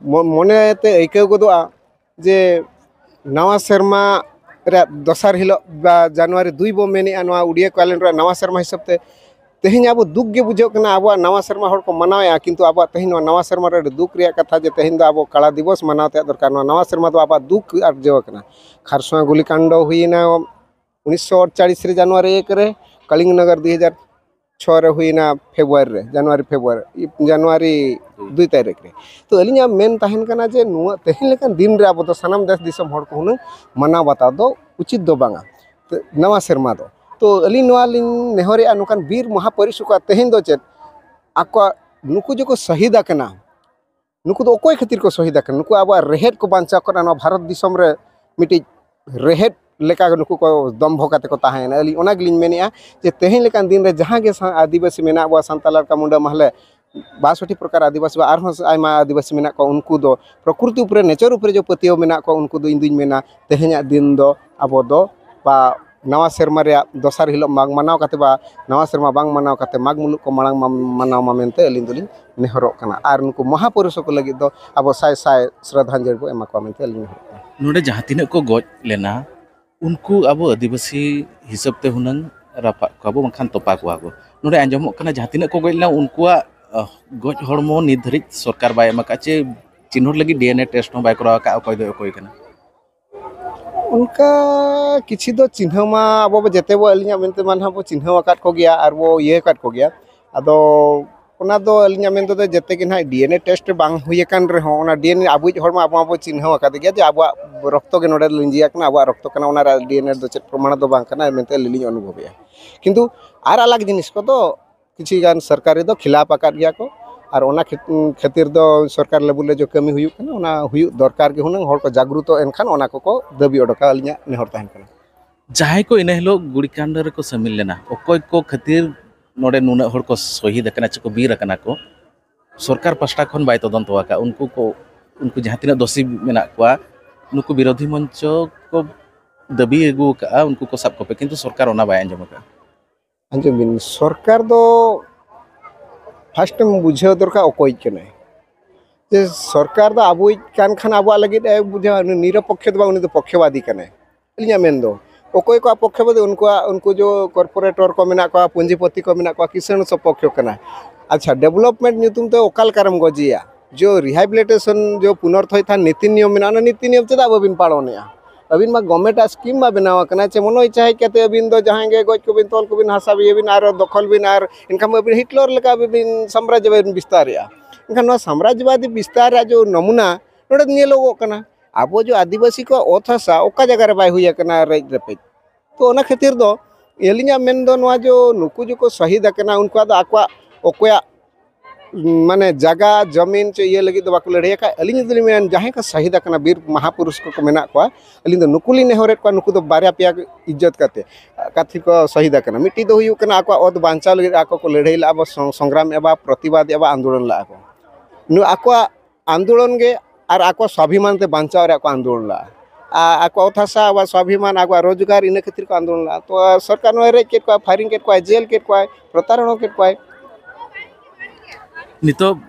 ᱢᱚᱱᱮᱛᱮ ᱟᱹᱭᱠᱟᱹᱣ ᱜᱚᱫᱚᱜᱼᱟ ᱡᱮ ᱱᱟᱣᱟ ᱥᱮᱨᱢᱟ ᱨᱮᱭᱟᱜ ᱫᱚᱥᱟᱨ ᱦᱤᱞᱳᱜ ᱵᱟ ᱡᱟᱱᱩᱣᱟᱨᱤ ᱫᱩᱭ ᱵᱚ ᱢᱮᱱᱮᱫᱼᱟ ᱱᱚᱣᱟ ᱩᱰᱤᱭᱟ ᱠᱮᱞᱮᱱᱰᱟᱨ ᱨᱮᱭᱟᱜ ᱱᱟᱣᱟ ᱥᱮᱨᱢᱟ ᱦᱤᱥᱟᱹᱵ ᱛᱮ᱾ ᱛᱮᱦᱮᱧ ᱟᱵᱚ ᱫᱩᱠ ᱜᱮ ᱵᱩᱡᱷᱟᱹᱜ ᱠᱟᱱᱟ, ᱟᱵᱚᱣᱟᱜ ᱱᱟᱣᱟ ᱥᱮᱨᱢᱟ ᱦᱚᱲ ᱠᱚ ᱢᱟᱱᱟᱣᱮᱫᱼᱟ, ᱠᱤᱱᱛᱩ ᱟᱵᱚᱣᱟᱜ ᱛᱮᱦᱮᱧ ᱱᱚᱣᱟ ᱱᱟᱣᱟ ᱥᱮᱨᱢᱟ ᱨᱮ ᱟᱹᱰᱤ ᱫᱩᱠ ᱨᱮᱭᱟᱜ ᱠᱟᱛᱷᱟ ᱡᱮ ᱛᱮᱦᱮᱧ ᱫᱚ ᱟᱵᱚ ᱠᱟᱲᱟ ᱫᱤᱵᱚᱥ ᱢᱟᱱᱟᱣ ᱛᱮᱭᱟᱜ ᱫᱚᱨᱠᱟᱨ᱾ ᱱᱚᱣᱟ ᱱᱟᱣᱟ ᱥᱮᱨᱢᱟ ᱫᱚ ᱟᱵᱚᱣᱟᱜ ᱫᱩᱠ ᱟᱨᱡᱟᱣ ᱟᱠᱟᱱᱟ᱾ ᱠᱷᱟᱨᱥᱚᱶᱟ ᱜᱩᱞᱤ ᱠᱟᱱᱰ ᱦᱩᱭᱮᱱᱟ ᱩᱱᱤᱥᱥᱚ ᱟᱴᱪᱟᱲᱤᱥ ᱨᱮ ᱡᱟᱱᱩᱣᱟᱨᱤ ᱮᱠ ᱨᱮ, ᱠᱚᱞᱤᱝᱜᱚ ᱱᱚᱜᱚᱨ ᱫᱩᱭ ᱦᱟᱡᱟᱨ ᱪᱷᱚ ᱨᱮ ᱦᱩᱭᱮᱱᱟ ᱯᱷᱮᱵᱽᱨᱩᱣᱟᱨᱤ ᱨᱮ, ᱡᱟᱱᱩᱣᱟᱨᱤ ᱯᱷᱮᱵᱽᱨᱩᱣᱟᱨᱤ, ᱡᱟᱱᱩᱣᱟᱨᱤ ᱫᱩᱭ ᱛᱟᱹᱨᱤᱠᱷ ᱨᱮ᱾ ᱛᱚ ᱟᱹᱞᱤᱧᱟᱜ ᱢᱮᱱ ᱛᱟᱦᱮᱱ ᱠᱟᱱᱟ ᱡᱮ ᱱᱚᱣᱟ ᱛᱮᱦᱮᱧ ᱞᱮᱠᱟᱱ ᱫᱤᱱ ᱨᱮ ᱟᱵᱚ ᱫᱚ ᱥᱟᱱᱟᱢ ᱫᱮᱥ ᱫᱤᱥᱚᱢ ᱦᱚᱲ ᱠᱚ ᱦᱩᱱᱟᱹᱝ ᱢᱟᱱᱟᱣ ᱵᱟᱛᱟᱣ ᱫᱚ ᱩᱪᱤᱛ ᱫᱚ ᱵᱟᱝᱟ᱾ ᱛᱚ ᱱᱟᱣᱟ ᱥᱮᱨᱢᱟ ᱫᱚ, ᱛᱚ ᱟᱹᱞᱤᱧ ᱱᱚᱣᱟ ᱞᱤᱧ ᱱᱮᱦᱚᱨᱮᱜᱼᱟ, ᱱᱚᱝᱠᱟᱱ ᱵᱤᱨ ᱢᱚᱦᱟᱯᱚᱨᱤᱥ ᱠᱚᱣᱟᱜ ᱛᱮᱦᱮᱧ ᱫᱚ ᱪᱮᱫ ᱟᱠᱚᱣᱟᱜ ᱱᱩᱠᱩ ᱡᱮᱠᱚ ᱥᱟᱹᱦᱤᱫ ᱟᱠᱟᱱᱟ, ᱱᱩᱠᱩ ᱫᱚ ᱚᱠᱚᱭ ᱠᱷᱟᱹᱛᱤᱨ ᱠᱚ ᱥᱚᱦᱤᱫ ᱟᱠᱟᱱᱟ? ᱱᱩᱠᱩ ᱟᱵᱚᱣᱟᱜ ᱨᱮᱦᱮᱫ ᱠᱚ ᱵᱟᱧᱪᱟᱣ ᱠᱚᱨᱮ ᱱᱚᱣᱟ ᱵᱷᱟᱨᱚᱛ ᱫᱤᱥᱚᱢ ᱨᱮ ᱢᱤᱫᱴᱤᱡ ᱨᱮᱦᱮᱫ ᱞᱮᱠᱟ ᱱᱩᱠᱩ ᱠᱚ ᱫᱚᱢᱵᱷᱚ ᱠᱟᱛᱮ ᱠᱚ ᱛᱟᱦᱮᱸᱭᱮᱱᱟ᱾ ᱟᱹᱞᱤᱧ ᱚᱱᱟ ᱜᱮᱞᱤᱧ ᱢᱮᱱᱮᱫᱼᱟ ᱡᱮ ᱛᱮᱦᱮᱧ ᱞᱮᱠᱟᱱ ᱫᱤᱱ ᱨᱮ ᱡᱟᱦᱟᱸ ᱜᱮ ᱥᱟ-, ᱟᱹᱫᱤᱵᱟᱹᱥᱤ ᱢᱮᱱᱟᱜ ᱵᱚᱣᱟ, ᱥᱟᱱᱛᱟᱲ, ᱞᱟᱲᱠᱟ, ᱢᱩᱱᱰᱟᱹ, ᱢᱟᱦᱞᱮ, ᱵᱟᱥᱚᱴᱤ ᱯᱨᱚᱠᱟᱨ ᱟᱹᱫᱤᱵᱟᱹᱥᱤ ᱵᱟ ᱟᱨᱦᱚᱸ ᱟᱭᱢᱟ ᱟᱹᱫᱤᱵᱟᱹᱥᱤ ᱢᱮᱱᱟᱜ ᱠᱚᱣᱟ, ᱩᱱᱠᱩ ᱫᱚ ᱯᱨᱚᱠᱨᱤᱛᱤ ᱩᱯᱨᱮ, ᱱᱮᱪᱟᱨ ᱩᱯᱨᱮ ᱡᱮ ᱯᱟᱹᱛᱭᱟᱹᱣ ᱢᱮᱱᱟᱜ ᱠᱚᱣᱟ, ᱩᱱᱠᱩ ᱫᱚ ᱤᱧ ᱫᱩᱧ ᱢᱮᱱᱟ ᱛᱮᱦᱮᱧᱟᱜ ᱫᱤᱱ ᱫᱚ ᱟᱵᱚ ᱫᱚ ᱵᱟ ᱱᱟᱣᱟ ᱥᱮᱨᱢᱟ ᱨᱮᱭᱟᱜ ᱫᱚᱥᱟᱨ ᱦᱤᱞᱳᱜ ᱢᱟᱜᱽ ᱢᱟᱱᱟᱣ ᱠᱟᱛᱮ ᱵᱟ ᱱᱟᱣᱟ ᱥᱮᱨᱢᱟ ᱵᱟᱝ ᱢᱟᱱᱟᱣ ᱠᱟᱛᱮ ᱢᱟᱜᱽ ᱢᱩᱞᱩᱜ ᱠᱚ ᱢᱟᱲᱟᱝ ᱢᱟ-, ᱢᱟᱱᱟᱣ ᱢᱟ ᱢᱮᱱᱛᱮ ᱟᱹᱞᱤᱧ ᱫᱚᱞᱤᱧ ᱱᱮᱦᱚᱨᱚᱜ ᱠᱟᱱᱟ᱾ ᱟᱨ ᱱᱩᱠᱩ ᱢᱚᱦᱟᱯᱩᱨᱩᱥ ᱠᱚ ᱞᱟᱹᱜᱤᱫ ᱫᱚ ᱟᱵᱚ ᱥᱟᱭ ᱥᱟᱭ ᱥᱨᱟᱫᱷᱟᱧᱡᱚᱞᱤ ᱵᱚ ᱮᱢᱟ ᱠᱚᱣᱟ ᱢᱮᱱᱛᱮ ᱟᱹᱞᱤᱧ ᱱᱮᱦᱚᱨᱚᱜ ᱠᱟᱱᱟ᱾ ᱱᱚᱰᱮ ᱡᱟᱦᱟᱸ ᱛᱤᱱᱟᱹᱜ ᱠᱚ ᱜᱚᱡ ᱞᱮᱱᱟ, ᱩᱱᱠᱩ ᱟᱵᱚ ᱟᱹᱫᱤᱵᱟᱹᱥᱤ ᱦᱤᱥᱟᱹᱵ ᱛᱮ ᱦᱩᱱᱟᱹᱝ ᱨᱟᱯᱟᱜ ᱠᱚᱣᱟ ᱵᱚ, ᱵᱟᱝᱠᱷᱟᱱ ᱛᱚᱯᱟ ᱠᱚᱣᱟ ᱠᱚ᱾ ᱱᱚᱰᱮ ᱟᱸᱡᱚᱢᱚᱜ ᱠᱟᱱᱟ, ᱡᱟᱦᱟᱸ ᱛᱤᱱᱟᱹᱜ ᱠᱚ ᱜᱚᱡ ᱞᱮᱱᱟ, ᱩᱱᱠᱩᱣᱟᱜ, ᱟᱦ, ᱜᱚᱡ ᱦᱚᱲᱢᱚ ᱱᱤᱛ ᱫᱷᱟᱹᱨᱤᱡ ᱥᱚᱨᱠᱟᱨ ᱵᱟᱭ ᱮᱢ ᱟᱠᱟᱫ, ᱪᱮ ᱪᱤᱱᱦᱟᱹ ᱞᱟᱹᱜᱤᱫ ᱰᱤ ᱮᱱ ᱮ ᱴᱮᱥᱴ ᱦᱚᱸ ᱵᱟᱭ ᱠᱚᱨᱟᱣ ᱟᱠᱟᱫ, ᱚᱠᱚᱭ ᱫᱚ ᱚᱠᱚᱭ ᱠᱟᱱᱟ᱾ ᱚᱱᱠᱟ ᱠᱤᱪᱷᱩ ᱫᱚ ᱪᱤᱱᱦᱟᱹ ᱢᱟ ᱟᱵᱚ ᱵᱚ ᱡᱮᱛᱮ ᱵᱚ, ᱟᱹᱞᱤᱧᱟᱜ ᱢᱮᱱᱛᱮ ᱢᱟ ᱱᱟᱦᱟᱜ ᱵᱚ ᱪᱤᱱᱦᱟᱹᱣ ᱟᱠᱟᱫ ᱠᱚᱜᱮᱭᱟ ᱟᱨ ᱵᱚ ᱤᱭᱟᱹ ᱟᱠᱟᱫ ᱠᱚᱜᱮᱭᱟ᱾ ᱟᱫᱚ ᱚᱱᱟ ᱫᱚ ᱟᱹᱞᱤᱧᱟᱜ ᱢᱮᱱ ᱛᱮᱫᱚ ᱡᱮᱛᱮ ᱜᱮ ᱱᱟᱦᱟᱜ ᱰᱤ ᱮᱱ ᱮ ᱴᱮᱥᱴ ᱵᱟᱝ ᱦᱩᱭ ᱟᱠᱟᱱ ᱨᱮᱦᱚᱸ, ᱚᱱᱟ ᱰᱤ ᱮᱱ ᱮ ᱟᱵᱚᱭᱤᱡ ᱦᱚᱲ ᱢᱟ ᱟᱵᱚ ᱢᱟᱵᱚ ᱪᱤᱱᱦᱟᱹᱣ ᱟᱠᱟᱫᱮ ᱜᱮᱭᱟ ᱡᱮ ᱟᱵᱚᱣᱟᱜ ᱨᱚᱠᱛᱚ ᱜᱮ ᱱᱚᱰᱮ ᱞᱤᱸᱡᱤ ᱟᱠᱟᱱᱟ, ᱟᱵᱚᱣᱟᱜ ᱨᱚᱠᱛᱚ ᱠᱟᱱᱟ, ᱚᱱᱟ ᱨᱮ ᱰᱤ ᱮᱱ ᱮ ᱫᱚ ᱪᱮᱫ ᱯᱨᱚᱢᱟᱬ ᱫᱚ ᱵᱟᱝ ᱠᱟᱱᱟ ᱢᱮᱱᱛᱮ ᱟᱹᱞᱤᱧ ᱞᱤᱧ ᱚᱱᱩᱵᱷᱚᱵᱮᱜᱼᱟ᱾ ᱠᱤᱱᱛᱩ ᱟᱨ ᱟᱞᱟᱜᱽ ᱡᱤᱱᱤᱥ ᱠᱚᱫᱚ ᱠᱤᱪᱷᱩ ᱜᱟᱱ ᱥᱚᱨᱠᱟᱨᱤ ᱫᱚ ᱠᱷᱤᱞᱟᱯ ᱟᱠᱟᱫ ᱜᱮᱭᱟ ᱠᱚ᱾ ᱟᱨ ᱚᱱᱟ ᱠᱷᱮᱛ-, ᱠᱷᱟᱹᱛᱤᱨ ᱫᱚ ᱥᱚᱨᱠᱟᱨ ᱞᱮᱵᱮᱞ ᱨᱮ ᱡᱮ ᱠᱟᱹᱢᱤ ᱦᱩᱭᱩᱜ ᱠᱟᱱᱟ, ᱚᱱᱟ ᱦᱩᱭᱩᱜ ᱫᱚᱨᱠᱟᱨ ᱜᱮ ᱦᱩᱱᱟᱹᱝ, ᱦᱚᱲ ᱠᱚ ᱡᱟᱜᱽᱨᱩᱛᱚ ᱮᱱᱠᱷᱟᱱ ᱚᱱᱟ ᱠᱚᱠᱚ ᱫᱟᱹᱵᱤ ᱚᱰᱚᱠᱟ, ᱟᱹᱞᱤᱧᱟᱜ ᱱᱮᱦᱚᱨ ᱛᱟᱦᱮᱱ ᱠᱟᱱᱟ᱾ ᱡᱟᱦᱟᱸᱭ ᱠᱚ ᱤᱱᱟᱹ ᱦᱤᱞᱳᱜ ᱜᱩᱲᱤᱠᱟᱱᱰ ᱨᱮᱠᱚ ᱥᱟᱹᱢᱤᱞ ᱞᱮᱱᱟ, ᱚᱠᱚᱭ ᱠᱚ ᱠᱷᱟᱹᱛᱤᱨ ᱱᱚᱰᱮ ᱱᱩᱱᱟᱹᱜ ᱦᱚᱲ ᱠᱚ ᱥᱚᱦᱤᱫ ᱟᱠᱟᱱᱟ ᱪᱮ ᱠᱚ ᱵᱤᱨ ᱟᱠᱟᱱᱟ ᱠᱚ, ᱥᱚᱨᱠᱟᱨ ᱯᱟᱥᱴᱟ ᱠᱷᱚᱱ ᱵᱟᱭ ᱛᱚᱫᱚᱱᱛᱚ ᱟᱠᱟᱫ᱾ ᱩᱱᱠᱩ ᱠᱚ, ᱩᱱᱠᱩ ᱡᱟᱦᱟᱸ ᱛᱤᱱᱟᱹᱜ ᱫᱳᱥᱤ ᱢᱮᱱᱟᱜ ᱠᱚᱣᱟ, ᱱᱩᱠᱩ ᱵᱤᱨᱳᱫᱷᱤ ᱢᱚᱧᱪᱚ ᱠᱚ ᱫᱟᱹᱵᱤ ᱟᱹᱜᱩ ᱟᱠᱟᱫᱼᱟ, ᱩᱱᱠᱩ ᱠᱚ ᱥᱟᱵ ᱠᱚᱯᱮ, ᱠᱤᱱᱛᱩ ᱥᱚᱨᱠᱟᱨ ᱚᱱᱟ ᱵᱟᱭ ᱟᱸᱡᱚᱢ ᱟᱠᱟᱫᱼᱟ᱾ ᱟᱸᱡᱚᱢ ᱵᱤᱱ, ᱥᱚᱨᱠᱟᱨ ᱫᱚ ᱯᱷᱟᱥᱴᱮᱢ ᱵᱩᱡᱷᱟᱹᱣ ᱫᱚᱨᱠᱟᱨ ᱚᱠᱚᱭᱤᱡ ᱠᱟᱱᱟᱭ᱾ ᱡᱮ ᱥᱚᱨᱠᱟᱨ ᱫᱚ ᱟᱵᱚᱭᱤᱡ ᱠᱟᱱ ᱠᱷᱟᱱ ᱟᱵᱚᱣᱟᱜ ᱞᱟᱹᱜᱤᱫ ᱮ ᱵᱩᱡᱷᱟᱹᱣᱟ, ᱩᱱᱤ ᱱᱤᱨᱚᱯᱚᱠᱠᱷᱚ ᱫᱚ ᱵᱟᱝ, ᱩᱱᱤ ᱫᱚ ᱯᱚᱠᱠᱷᱚᱵᱟᱫᱤ ᱠᱟᱱᱟᱭ᱾ ᱟᱹᱞᱤᱧᱟᱜ ᱢᱮᱱ ᱫᱚ, ᱚᱠᱚᱭ ᱠᱚᱣᱟᱜ ᱯᱚᱠᱠᱷᱚᱵᱟᱫᱤ? ᱩᱱᱠᱩᱣᱟᱜ, ᱩᱱᱠᱩ ᱡᱮ ᱠᱚᱨᱯᱳᱨᱮᱴᱚᱨ ᱠᱚ ᱢᱮᱱᱟᱜ ᱠᱚᱣᱟ, ᱯᱩᱸᱡᱤᱯᱚᱛᱤ ᱠᱚ ᱢᱮᱱᱟᱜ ᱠᱚᱣᱟ, ᱠᱤᱥᱟᱹᱬ ᱥᱚᱯᱚᱠᱠᱷᱚ ᱠᱟᱱᱟ᱾ ᱟᱪᱪᱷᱟ, ᱰᱮᱵᱷᱞᱚᱯᱢᱮᱱᱴ ᱧᱩᱛᱩᱢ ᱛᱮ ᱚᱠᱟ ᱞᱮᱠᱟ ᱨᱮᱢ ᱜᱚᱡᱮᱭᱟ? ᱡᱮ ᱨᱤᱦᱟᱵᱤᱞᱤᱴᱮᱥᱚᱱ ᱡᱮ ᱯᱩᱱᱚᱨᱛᱷᱚᱭᱛᱷᱟᱱ ᱱᱤᱛᱤ ᱱᱤᱭᱚᱢ ᱢᱮᱱᱟᱜᱼᱟ, ᱚᱱᱟ ᱱᱤᱛᱤ ᱱᱤᱭᱚᱢ ᱪᱮᱫᱟᱜ ᱵᱟᱵᱤᱱ ᱯᱟᱞᱚᱱᱮᱜᱼᱟ? ᱟᱹᱵᱤᱱ ᱢᱟ ᱜᱚᱵᱷᱢᱮᱱᱴ ᱟᱜ ᱥᱠᱤᱢ ᱢᱟ ᱵᱮᱱᱟᱣ ᱟᱠᱟᱱᱟ, ᱪᱮ ᱢᱚᱱᱚ ᱤᱪᱪᱷᱟ ᱦᱮᱡ ᱠᱟᱛᱮ ᱟᱹᱵᱤᱱ ᱫᱚ ᱡᱟᱦᱟᱸᱭ ᱜᱮ ᱜᱚᱡ ᱠᱚᱵᱤᱱ, ᱛᱚᱞ ᱠᱚᱵᱤᱱ, ᱦᱟᱥᱟ ᱵᱤᱭᱟᱹᱵᱤᱱ ᱟᱨ ᱫᱚᱠᱷᱚᱞ ᱵᱤᱱ, ᱟᱨ ᱮᱱᱠᱷᱟᱱ ᱟᱹᱵᱤᱱ ᱦᱤᱴᱞᱚᱨ ᱞᱮᱠᱟ ᱟᱹᱵᱤᱱ ᱥᱟᱢᱨᱟᱡᱽᱡᱚ ᱵᱤᱱ ᱵᱤᱥᱛᱟᱨᱮᱜᱼᱟ᱾ ᱮᱱᱠᱷᱟᱱ ᱱᱚᱣᱟ ᱥᱟᱢᱨᱟᱡᱽᱡᱚᱵᱟᱫᱤ ᱵᱤᱥᱛᱟᱨ ᱨᱮᱭᱟᱜ ᱡᱮ ᱱᱚᱢᱩᱱᱟ ᱱᱚᱰᱮ ᱧᱮᱞᱚᱜᱚᱜ ᱠᱟᱱᱟ, ᱟᱵᱚ ᱡᱮ ᱟᱹᱫᱤᱵᱟᱹᱥᱤ ᱠᱚᱣᱟᱜ ᱚᱛ ᱦᱟᱥᱟ ᱚᱠᱟ ᱡᱟᱭᱜᱟ ᱨᱮ ᱵᱟᱭ ᱦᱩᱭ ᱟᱠᱟᱱᱟ ᱨᱮᱡ ᱨᱮᱯᱮᱡ᱾ ᱛᱚ ᱚᱱᱟ ᱠᱷᱟᱹᱛᱤᱨ ᱫᱚ ᱟᱹᱞᱤᱧᱟᱜ ᱢᱮᱱ ᱫᱚ ᱱᱚᱣᱟ ᱡᱮ ᱱᱩᱠᱩ ᱡᱮᱠᱚ ᱥᱟᱹᱦᱤᱫ ᱟᱠᱟᱱᱟ, ᱩᱱᱠᱩᱣᱟᱜ ᱫᱚ ᱟᱠᱚᱣᱟᱜ ᱚᱠᱚᱭᱟᱜ ᱢᱟᱱᱮ ᱡᱟᱭᱜᱟ ᱡᱚᱢᱤᱱ ᱪᱮ ᱤᱭᱟᱹ ᱞᱟᱹᱜᱤᱫ ᱫᱚ ᱵᱟᱠᱚ ᱞᱟᱹᱲᱦᱟᱹᱭ ᱟᱠᱟᱫ᱾ ᱟᱹᱞᱤᱧ ᱡᱩᱫᱤ ᱞᱤᱧ ᱢᱮᱱ, ᱡᱟᱦᱟᱸᱭ ᱠᱚ ᱥᱟᱹᱦᱤᱫ ᱟᱠᱟᱱᱟ, ᱵᱤᱨ ᱢᱟᱦᱟᱯᱩᱨᱩᱥ ᱠᱚᱠᱚ ᱢᱮᱱᱟᱜ ᱠᱚᱣᱟ, ᱟᱹᱞᱤᱧ ᱫᱚ ᱱᱩᱠᱩ ᱞᱤᱧ ᱱᱮᱦᱚᱨᱮᱫ ᱠᱚᱣᱟ, ᱱᱩᱠᱩ ᱫᱚ ᱵᱟᱨᱭᱟ ᱯᱮᱭᱟ ᱤᱡᱽᱡᱚᱛ ᱠᱟᱛᱮ ᱠᱟᱛᱷᱤ ᱠᱚ ᱥᱟᱹᱦᱤᱫ ᱟᱠᱟᱱᱟ᱾ ᱢᱤᱫᱴᱤᱡ ᱫᱚ ᱦᱩᱭᱩᱜ ᱠᱟᱱᱟ ᱟᱠᱚᱣᱟᱜ ᱚᱛ ᱵᱟᱧᱪᱟᱣ ᱞᱟᱹᱜᱤᱫ ᱟᱠᱚ ᱠᱚ ᱞᱟᱹᱲᱦᱟᱹᱭ ᱞᱟᱜᱼᱟ, ᱵᱟ ᱥᱚᱝ-, ᱥᱚᱝᱜᱨᱟᱢ ᱮᱫᱼᱟ, ᱵᱟ ᱯᱨᱚᱛᱤᱵᱟᱫ ᱮᱫᱼᱟ, ᱵᱟ ᱟᱱᱫᱳᱞᱚᱱ ᱞᱟᱜᱼᱟ ᱠᱚ᱾ ᱱᱩ-, ᱟᱠᱚᱣᱟᱜ ᱟᱱᱫᱳᱞᱚᱱ ᱜᱮ ᱟᱨ ᱟᱠᱚᱣᱟᱜ ᱥᱣᱟᱵᱷᱤᱢᱟᱱ ᱛᱮ ᱵᱟᱧᱪᱟᱣ ᱨᱮᱭᱟᱜ ᱠᱚ ᱟᱱᱫᱳᱞᱚᱱ ᱞᱟᱜᱼᱟ᱾ ᱟ-, ᱟᱠᱚᱣᱟᱜ ᱚᱛ ᱦᱟᱥᱟ, ᱟᱠᱚᱣᱟᱜ ᱥᱣᱟᱵᱷᱤᱢᱟᱱ, ᱟᱠᱚᱣᱟᱜ ᱨᱳᱡᱽᱜᱟᱨ, ᱤᱱᱟᱹ ᱠᱷᱟᱹᱛᱤᱨ ᱠᱚ ᱟᱱᱫᱳᱞᱚᱱ ᱞᱟᱜᱼᱟ᱾ ᱛᱚ ᱥᱚᱨᱠᱟᱨ ᱱᱚᱣᱟᱭ ᱨᱮᱡ ᱠᱮᱫ ᱠᱚᱣᱟ, ᱯᱷᱟᱭᱨᱤᱝ ᱠᱮᱫ ᱠᱚᱣᱟᱭ, ᱡᱮᱞ ᱠᱮᱫ ᱠᱚᱣᱟᱭ, ᱯᱨᱚᱛᱟᱲᱚᱱᱟ ᱠᱮᱫ ᱠᱚᱣᱟᱭ᱾ ᱱᱤᱛᱚᱜ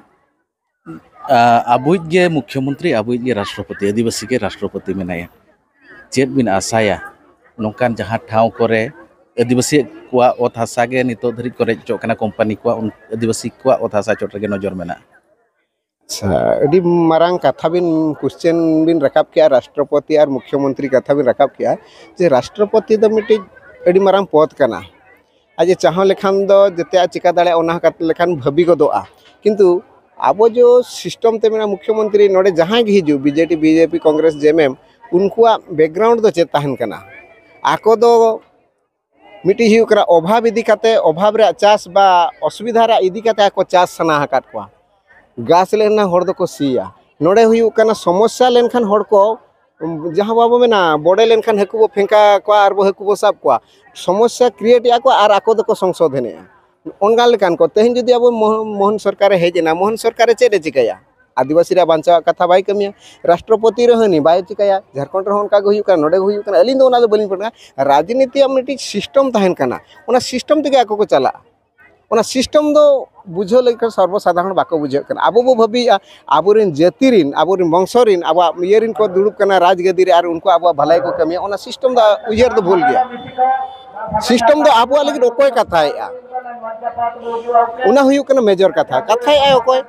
ᱟ, ᱟᱵᱚᱭᱤᱡ ᱜᱮ ᱢᱩᱠᱷᱭᱚᱢᱚᱱᱛᱨᱤ, ᱟᱵᱚᱭᱤᱡ ᱜᱮ ᱨᱟᱥᱴᱨᱚᱯᱚᱛᱤ, ᱟᱹᱫᱤᱵᱟᱹᱥᱤ ᱜᱮ ᱨᱟᱥᱴᱨᱚᱯᱚᱛᱤ ᱢᱮᱱᱟᱭᱟ᱾ ᱪᱮᱫ ᱵᱤᱱ ᱟᱥᱟᱭᱟ ᱱᱚᱝᱠᱟᱱ ᱡᱟᱦᱟᱸ ᱴᱷᱟᱶ ᱠᱚᱨᱮ ᱟᱹᱫᱤᱵᱟᱹᱥᱤ ᱠᱚᱣᱟᱜ ᱚᱛ ᱦᱟᱥᱟ ᱜᱮ ᱱᱤᱛᱚᱜ ᱫᱷᱟᱹᱨᱤᱡ ᱠᱚ ᱨᱮᱡ ᱦᱚᱪᱚᱜ ᱠᱟᱱᱟ ᱠᱳᱢᱯᱟᱱᱤ ᱠᱚᱣᱟᱜ, ᱩᱱ-, ᱟᱹᱫᱤᱵᱟᱹᱥᱤ ᱠᱚᱣᱟᱜ ᱚᱛ ᱦᱟᱥᱟ ᱪᱚᱴ ᱨᱮᱜᱮ ᱱᱚᱡᱚᱨ ᱢᱮᱱᱟᱜᱼᱟ? ᱟᱪᱪᱷᱟ, ᱟᱹᱰᱤ ᱢᱟᱨᱟᱝ ᱠᱟᱛᱷᱟ ᱵᱤᱱ, ᱠᱚᱥᱪᱮᱱ ᱵᱤᱱ ᱨᱟᱠᱟᱵ ᱠᱮᱜᱼᱟ, ᱨᱟᱥᱴᱨᱚᱯᱚᱛᱤ ᱟᱨ ᱢᱩᱠᱷᱭᱚᱢᱚᱱᱛᱨᱤ ᱠᱟᱛᱷᱟ ᱵᱤᱱ ᱨᱟᱠᱟᱵ ᱠᱮᱜᱼᱟ᱾ ᱡᱮ ᱨᱟᱥᱴᱨᱚᱯᱚᱛᱤ ᱫᱚ ᱢᱤᱫᱴᱤᱡ ᱟᱹᱰᱤ ᱢᱟᱨᱟᱝ ᱯᱚᱫᱽ ᱠᱟᱱᱟ᱾ ᱟᱡ ᱮ ᱪᱟᱦᱚ ᱞᱮᱠᱷᱟᱱ ᱫᱚ ᱡᱮᱛᱮᱭᱟᱜ ᱪᱤᱠᱟ ᱫᱟᱲᱮᱭᱟᱜᱼᱟ, ᱚᱱᱟ ᱠᱟᱛ-, ᱞᱮᱠᱷᱟᱱ ᱵᱷᱟᱹᱵᱤ ᱜᱚᱫᱚᱜᱼᱟ᱾ ᱠᱤᱱᱛᱩ ᱟᱵᱚ ᱡᱮ ᱥᱤᱥᱴᱮᱢ ᱛᱮ ᱢᱮᱱᱟᱜ ᱢᱩᱠᱷᱭᱚᱢᱚᱱᱛᱨᱤ, ᱱᱚᱰᱮ ᱡᱟᱦᱟᱸᱭ ᱜᱮ ᱦᱤᱡᱩᱜ, ᱵᱤᱡᱮᱯᱤ, ᱵᱤᱡᱮᱯᱤ, ᱠᱚᱝᱜᱨᱮᱥ, ᱡᱮᱢᱮᱢ, ᱩᱱᱠᱩᱣᱟᱜ ᱵᱮᱠᱜᱨᱟᱣᱩᱱᱰ ᱫᱚ ᱪᱮᱫ ᱛᱟᱦᱮᱱ ᱠᱟᱱᱟ? ᱟᱠᱚ ᱫᱚ ᱢᱤᱫᱴᱤᱡ ᱦᱩᱭᱩᱜ ᱠᱟᱱᱟ ᱚᱵᱷᱟᱵᱽ ᱤᱫᱤ ᱠᱟᱛᱮ, ᱚᱵᱷᱟᱵᱽ ᱨᱮᱭᱟᱜ ᱪᱟᱥ ᱵᱟ ᱚᱥᱩᱵᱤᱫᱷᱟ ᱨᱮᱭᱟᱜ ᱤᱫᱤ ᱠᱟᱛᱮ ᱟᱠᱚ ᱪᱟᱥ ᱥᱟᱱᱟ ᱟᱠᱟᱫ ᱠᱚᱣᱟ᱾ ᱜᱷᱟᱥ ᱞᱮᱱᱠᱷᱟᱱ ᱦᱚᱲ ᱫᱚᱠᱚ ᱥᱤᱭᱟ᱾ ᱱᱚᱰᱮ ᱦᱩᱭᱩᱜ ᱠᱟᱱᱟ ᱥᱚᱢᱚᱥᱥᱟ ᱞᱮᱱᱠᱷᱟᱱ ᱦᱚᱲ ᱠᱚ, ᱡᱟᱦᱟᱸ ᱵᱟᱵᱚ ᱢᱮᱱᱟ, ᱵᱚᱰᱮ ᱞᱮᱱᱠᱷᱟᱱ ᱦᱟᱹᱠᱩ ᱵᱚ ᱯᱷᱮᱸᱠᱟ ᱠᱚᱣᱟ ᱟᱨ ᱵᱚ ᱦᱟᱹᱠᱩ ᱵᱚ ᱥᱟᱵ ᱠᱚᱣᱟ᱾ ᱥᱚᱢᱚᱥᱥᱟ ᱠᱨᱤᱭᱮᱴ ᱮᱫᱼᱟ ᱠᱚ ᱟᱨ ᱟᱠᱚ ᱫᱚᱠᱚ ᱥᱚᱝᱥᱳᱫᱷᱚᱱᱮᱫᱼᱟ᱾ ᱚᱱᱠᱟ ᱞᱮᱠᱟᱱ ᱠᱚ ᱛᱮᱦᱮᱧ ᱡᱩᱫᱤ ᱟᱵᱚ ᱢᱳᱦ-, ᱢᱳᱦᱚᱱ ᱥᱚᱨᱠᱟᱨᱮ ᱦᱮᱡ ᱮᱱᱟ, ᱢᱳᱦᱚᱱ ᱥᱚᱨᱠᱟᱨᱮ ᱪᱮᱫ ᱮ ᱪᱤᱠᱟᱹᱭᱟ? ᱟᱹᱫᱤᱵᱟᱹᱥᱤ ᱨᱮᱭᱟᱜ ᱵᱟᱧᱪᱟᱣᱟᱜ ᱠᱟᱛᱷᱟ ᱵᱟᱭ ᱠᱟᱹᱢᱤᱭᱟ᱾ ᱨᱟᱥᱴᱨᱚᱯᱚᱛᱤ ᱨᱮᱦᱚᱸ ᱩᱱᱤ ᱵᱟᱭ ᱪᱤᱠᱟᱹᱭᱟ᱾ ᱡᱷᱟᱲᱠᱷᱚᱸᱰ ᱨᱮᱦᱚᱸ ᱚᱱᱠᱟ ᱜᱮ ᱦᱩᱭᱩᱜ ᱠᱟᱱᱟ, ᱱᱚᱰᱮ ᱜᱮ ᱦᱩᱭᱩᱜ ᱠᱟᱱᱟ᱾ ᱟᱹᱞᱤᱧ ᱫᱚ ᱚᱱᱟ ᱫᱚ ᱵᱟᱹᱞᱤᱧ ᱯᱟᱲᱦᱟᱜᱼᱟ᱾ ᱨᱟᱡᱽᱱᱤᱛᱤᱭᱟᱜ ᱢᱤᱫᱴᱤᱡ ᱥᱤᱥᱴᱮᱢ ᱛᱟᱦᱮᱱ ᱠᱟᱱᱟ, ᱚᱱᱟ ᱥᱤᱥᱴᱮᱢ ᱛᱮᱜᱮ ᱟᱠᱚ ᱠᱚ ᱪᱟᱞᱟᱜᱼᱟ᱾ ᱚᱱᱟ ᱥᱤᱥᱴᱮᱢ ᱫᱚ ᱵᱩᱡᱷᱟᱹᱣ ᱞᱟᱹᱜᱤᱫ ᱥᱚᱨᱵᱚ ᱥᱟᱫᱷᱟᱨᱚᱱ ᱵᱟᱠᱚ ᱵᱩᱡᱷᱟᱹᱜ ᱠᱟᱱᱟ᱾ ᱟᱵᱚ ᱵᱚ ᱵᱷᱟᱹᱵᱤᱭᱮᱫᱼᱟ, ᱟᱵᱚᱨᱮᱱ ᱡᱟᱹᱛᱤ ᱨᱮᱱ, ᱟᱵᱚᱨᱮᱱ ᱵᱚᱝᱥᱚ ᱨᱮᱱ, ᱟᱵᱚᱣᱟᱜ ᱤᱭᱟᱹ ᱨᱮᱱ ᱠᱚ ᱫᱩᱲᱩᱵ ᱠᱟᱱᱟ ᱨᱟᱡᱽ ᱜᱟᱹᱫᱤ ᱨᱮ ᱟᱨ ᱩᱱᱠᱩ ᱟᱵᱚᱣᱟᱜ ᱵᱷᱟᱹᱞᱟᱹᱭ ᱠᱚ ᱠᱟᱹᱢᱤᱭᱟ, ᱚᱱᱟ ᱥᱤᱥᱴᱮᱢ ᱫᱚ ᱩᱭᱦᱟᱹᱨ ᱫᱚ ᱵᱷᱩᱞ ᱜᱮᱭᱟ᱾ ᱥᱤᱥᱴᱮᱢ ᱫᱚ ᱟᱵᱚᱣᱟᱜ ᱞᱟᱹᱜᱤᱫ ᱚᱠᱚᱭ ᱠᱟᱛᱷᱟᱭᱮᱫᱼᱟ, ᱚᱱᱟ ᱦᱩᱭᱩᱜ ᱠᱟᱱᱟ ᱢᱮᱡᱚᱨ ᱠᱟᱛᱷᱟ᱾ ᱠᱟᱛᱷᱟᱭᱮᱫᱼᱟᱭ ᱚᱠᱚᱭ?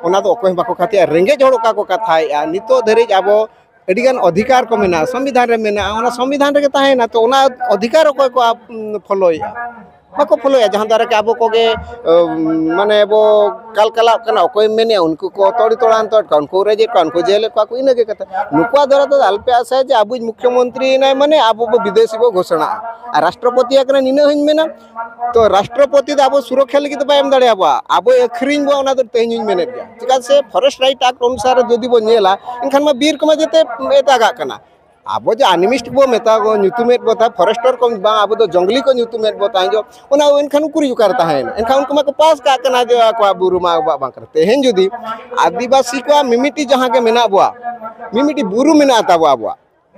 ᱚᱱᱟ ᱫᱚ ᱚᱠᱚᱭ ᱦᱚᱸ ᱵᱟᱠᱚ ᱠᱟᱛᱷᱟᱭᱮᱫᱼᱟ᱾ ᱨᱮᱸᱜᱮᱡ ᱦᱚᱲ ᱚᱠᱟ ᱠᱚ ᱠᱟᱛᱷᱟᱭᱮᱫᱼᱟ? ᱱᱤᱛᱚᱜ ᱫᱷᱟᱹᱨᱤᱡ ᱟᱵᱚ ᱟᱹᱰᱤᱜᱟᱱ ᱚᱫᱷᱤᱠᱟᱨ ᱠᱚ ᱢᱮᱱᱟᱜᱼᱟ, ᱥᱚᱝᱵᱤᱫᱷᱟᱱ ᱨᱮ ᱢᱮᱱᱟᱜᱼᱟ, ᱚᱱᱟ ᱥᱚᱝᱵᱤᱫᱷᱟᱱ ᱨᱮᱜᱮ ᱛᱟᱦᱮᱸᱭᱮᱱᱟ᱾ ᱛᱚ ᱚᱱᱟ ᱚᱫᱷᱤᱠᱟᱨ ᱚᱠᱚᱭ ᱠᱚ ᱟᱯ-, ᱯᱷᱚᱞᱳᱭᱮᱫᱼᱟ? ᱵᱟᱠᱚ ᱯᱷᱚᱞᱳᱭᱟ, ᱡᱟᱦᱟᱸ ᱫᱟᱨᱟ ᱠᱮ ᱟᱵᱚ ᱠᱚᱜᱮ, ᱟᱹᱢ, ᱢᱟᱱᱮ ᱵᱚ ᱠᱟᱞᱠᱟᱞᱟᱜ ᱠᱟᱱᱟ, ᱚᱠᱚᱭᱮᱢ ᱢᱮᱱᱮᱜᱼᱟ, ᱩᱱᱠᱩ ᱠᱚ ᱛᱚᱲᱤ ᱛᱚᱲᱟᱱ ᱛᱚᱲ ᱠᱚᱣᱟ, ᱩᱱᱠᱩ ᱨᱮᱡᱮᱫ ᱠᱚᱣᱟ, ᱩᱱᱠᱩ ᱡᱮᱞᱮᱫ ᱠᱚᱣᱟ ᱠᱚ, ᱤᱱᱟᱹᱜᱮ ᱠᱟᱛᱷᱟ᱾ ᱱᱩᱠᱩᱣᱟᱜ ᱫᱟᱨᱟ ᱫᱚ ᱟᱞᱯᱮ ᱟᱥᱟᱭᱟ ᱡᱮ ᱟᱵᱚᱭᱤᱡ ᱢᱩᱠᱷᱭᱚᱢᱚᱱᱛᱨᱤ ᱭᱮᱱᱟᱭ ᱢᱟᱱᱮ ᱟᱵᱚ ᱵᱚ ᱵᱤᱫᱮᱥᱤ ᱵᱚ ᱜᱷᱳᱥᱚᱱᱟᱜᱼᱟ᱾ ᱟᱨ ᱨᱟᱥᱴᱨᱚᱯᱚᱛᱤ ᱟᱠᱟᱱᱟ ᱱᱤᱱᱟᱹᱜ ᱦᱚᱸᱧ ᱢᱮᱱᱟ, ᱛᱚ ᱨᱟᱥᱴᱨᱚᱯᱚᱛᱤ ᱫᱚ ᱟᱵᱚ ᱥᱩᱨᱚᱠᱷᱟ ᱞᱟᱹᱜᱤᱫ ᱫᱚ ᱵᱟᱭ ᱮᱢ ᱫᱟᱲᱮᱭᱟᱵᱚᱣᱟ, ᱟᱵᱚᱭ ᱟᱹᱠᱷᱨᱤᱧ ᱵᱚ, ᱚᱱᱟ ᱫᱚ ᱛᱮᱦᱮᱧ ᱦᱚᱸᱧ ᱢᱮᱱᱮᱫ ᱜᱮᱭᱟ᱾ ᱪᱮᱫᱟᱜ ᱥᱮ ᱯᱷᱚᱨᱮᱥᱴ ᱨᱟᱭᱤᱴ ᱟᱠᱴ ᱚᱱᱩᱥᱟᱨ ᱨᱮ ᱡᱩᱫᱤ ᱵᱚ ᱧᱮᱞᱟ, ᱮᱱᱠᱷᱟᱱ ᱢᱟ ᱵᱤᱨ ᱠᱚᱢᱟ ᱡᱮᱛᱮ ᱮᱴᱟᱜᱟᱜ ᱠᱟᱱᱟ᱾ ᱟᱵᱚ ᱡᱮ ᱟᱱᱤᱢᱤᱥᱴ ᱵᱚ ᱢᱮᱛᱟ ᱠᱚ, ᱧᱩᱛᱩᱢᱮᱫ ᱵᱚ ᱛᱟᱦᱮᱸ, ᱯᱷᱚᱨᱮᱥᱴᱚᱨ ᱠᱚ ᱵᱟᱝ, ᱟᱵᱚ ᱫᱚ ᱡᱚᱝᱜᱽᱞᱤ ᱠᱚ ᱧᱩᱛᱩᱢᱮᱫ ᱵᱚ ᱛᱟᱦᱮᱸ ᱡᱚ, ᱚᱱᱟ ᱮᱱᱠᱷᱟᱱ ᱩᱠᱩᱨᱤᱡ ᱚᱠᱟᱨᱮ ᱛᱟᱦᱮᱸᱭᱮᱱᱟ? ᱮᱱᱠᱷᱟᱱ ᱩᱱᱠᱩ ᱢᱟᱠᱚ ᱯᱟᱥ ᱠᱟᱜ ᱠᱟᱱᱟ ᱡᱮ ᱟᱠᱚᱣᱟᱜ ᱵᱩᱨᱩ ᱢᱟ ᱟᱵᱚᱣᱟᱜ ᱵᱟᱝ ᱠᱟᱱᱟ᱾ ᱛᱮᱦᱮᱧ ᱡᱩᱫᱤ ᱟᱹᱫᱤᱵᱟᱹᱥᱤ ᱠᱚᱣᱟᱜ ᱢᱤᱢᱤᱫᱴᱤᱡ ᱡᱟᱦᱟᱸ ᱜᱮ ᱢᱮᱱᱟᱜ ᱵᱚᱣᱟ, ᱢᱤᱢᱤᱫᱴᱤᱡ ᱵᱩᱨᱩ ᱢᱮᱱᱟᱜ ᱛᱟᱵᱚ ᱟᱵᱚᱣᱟᱜ,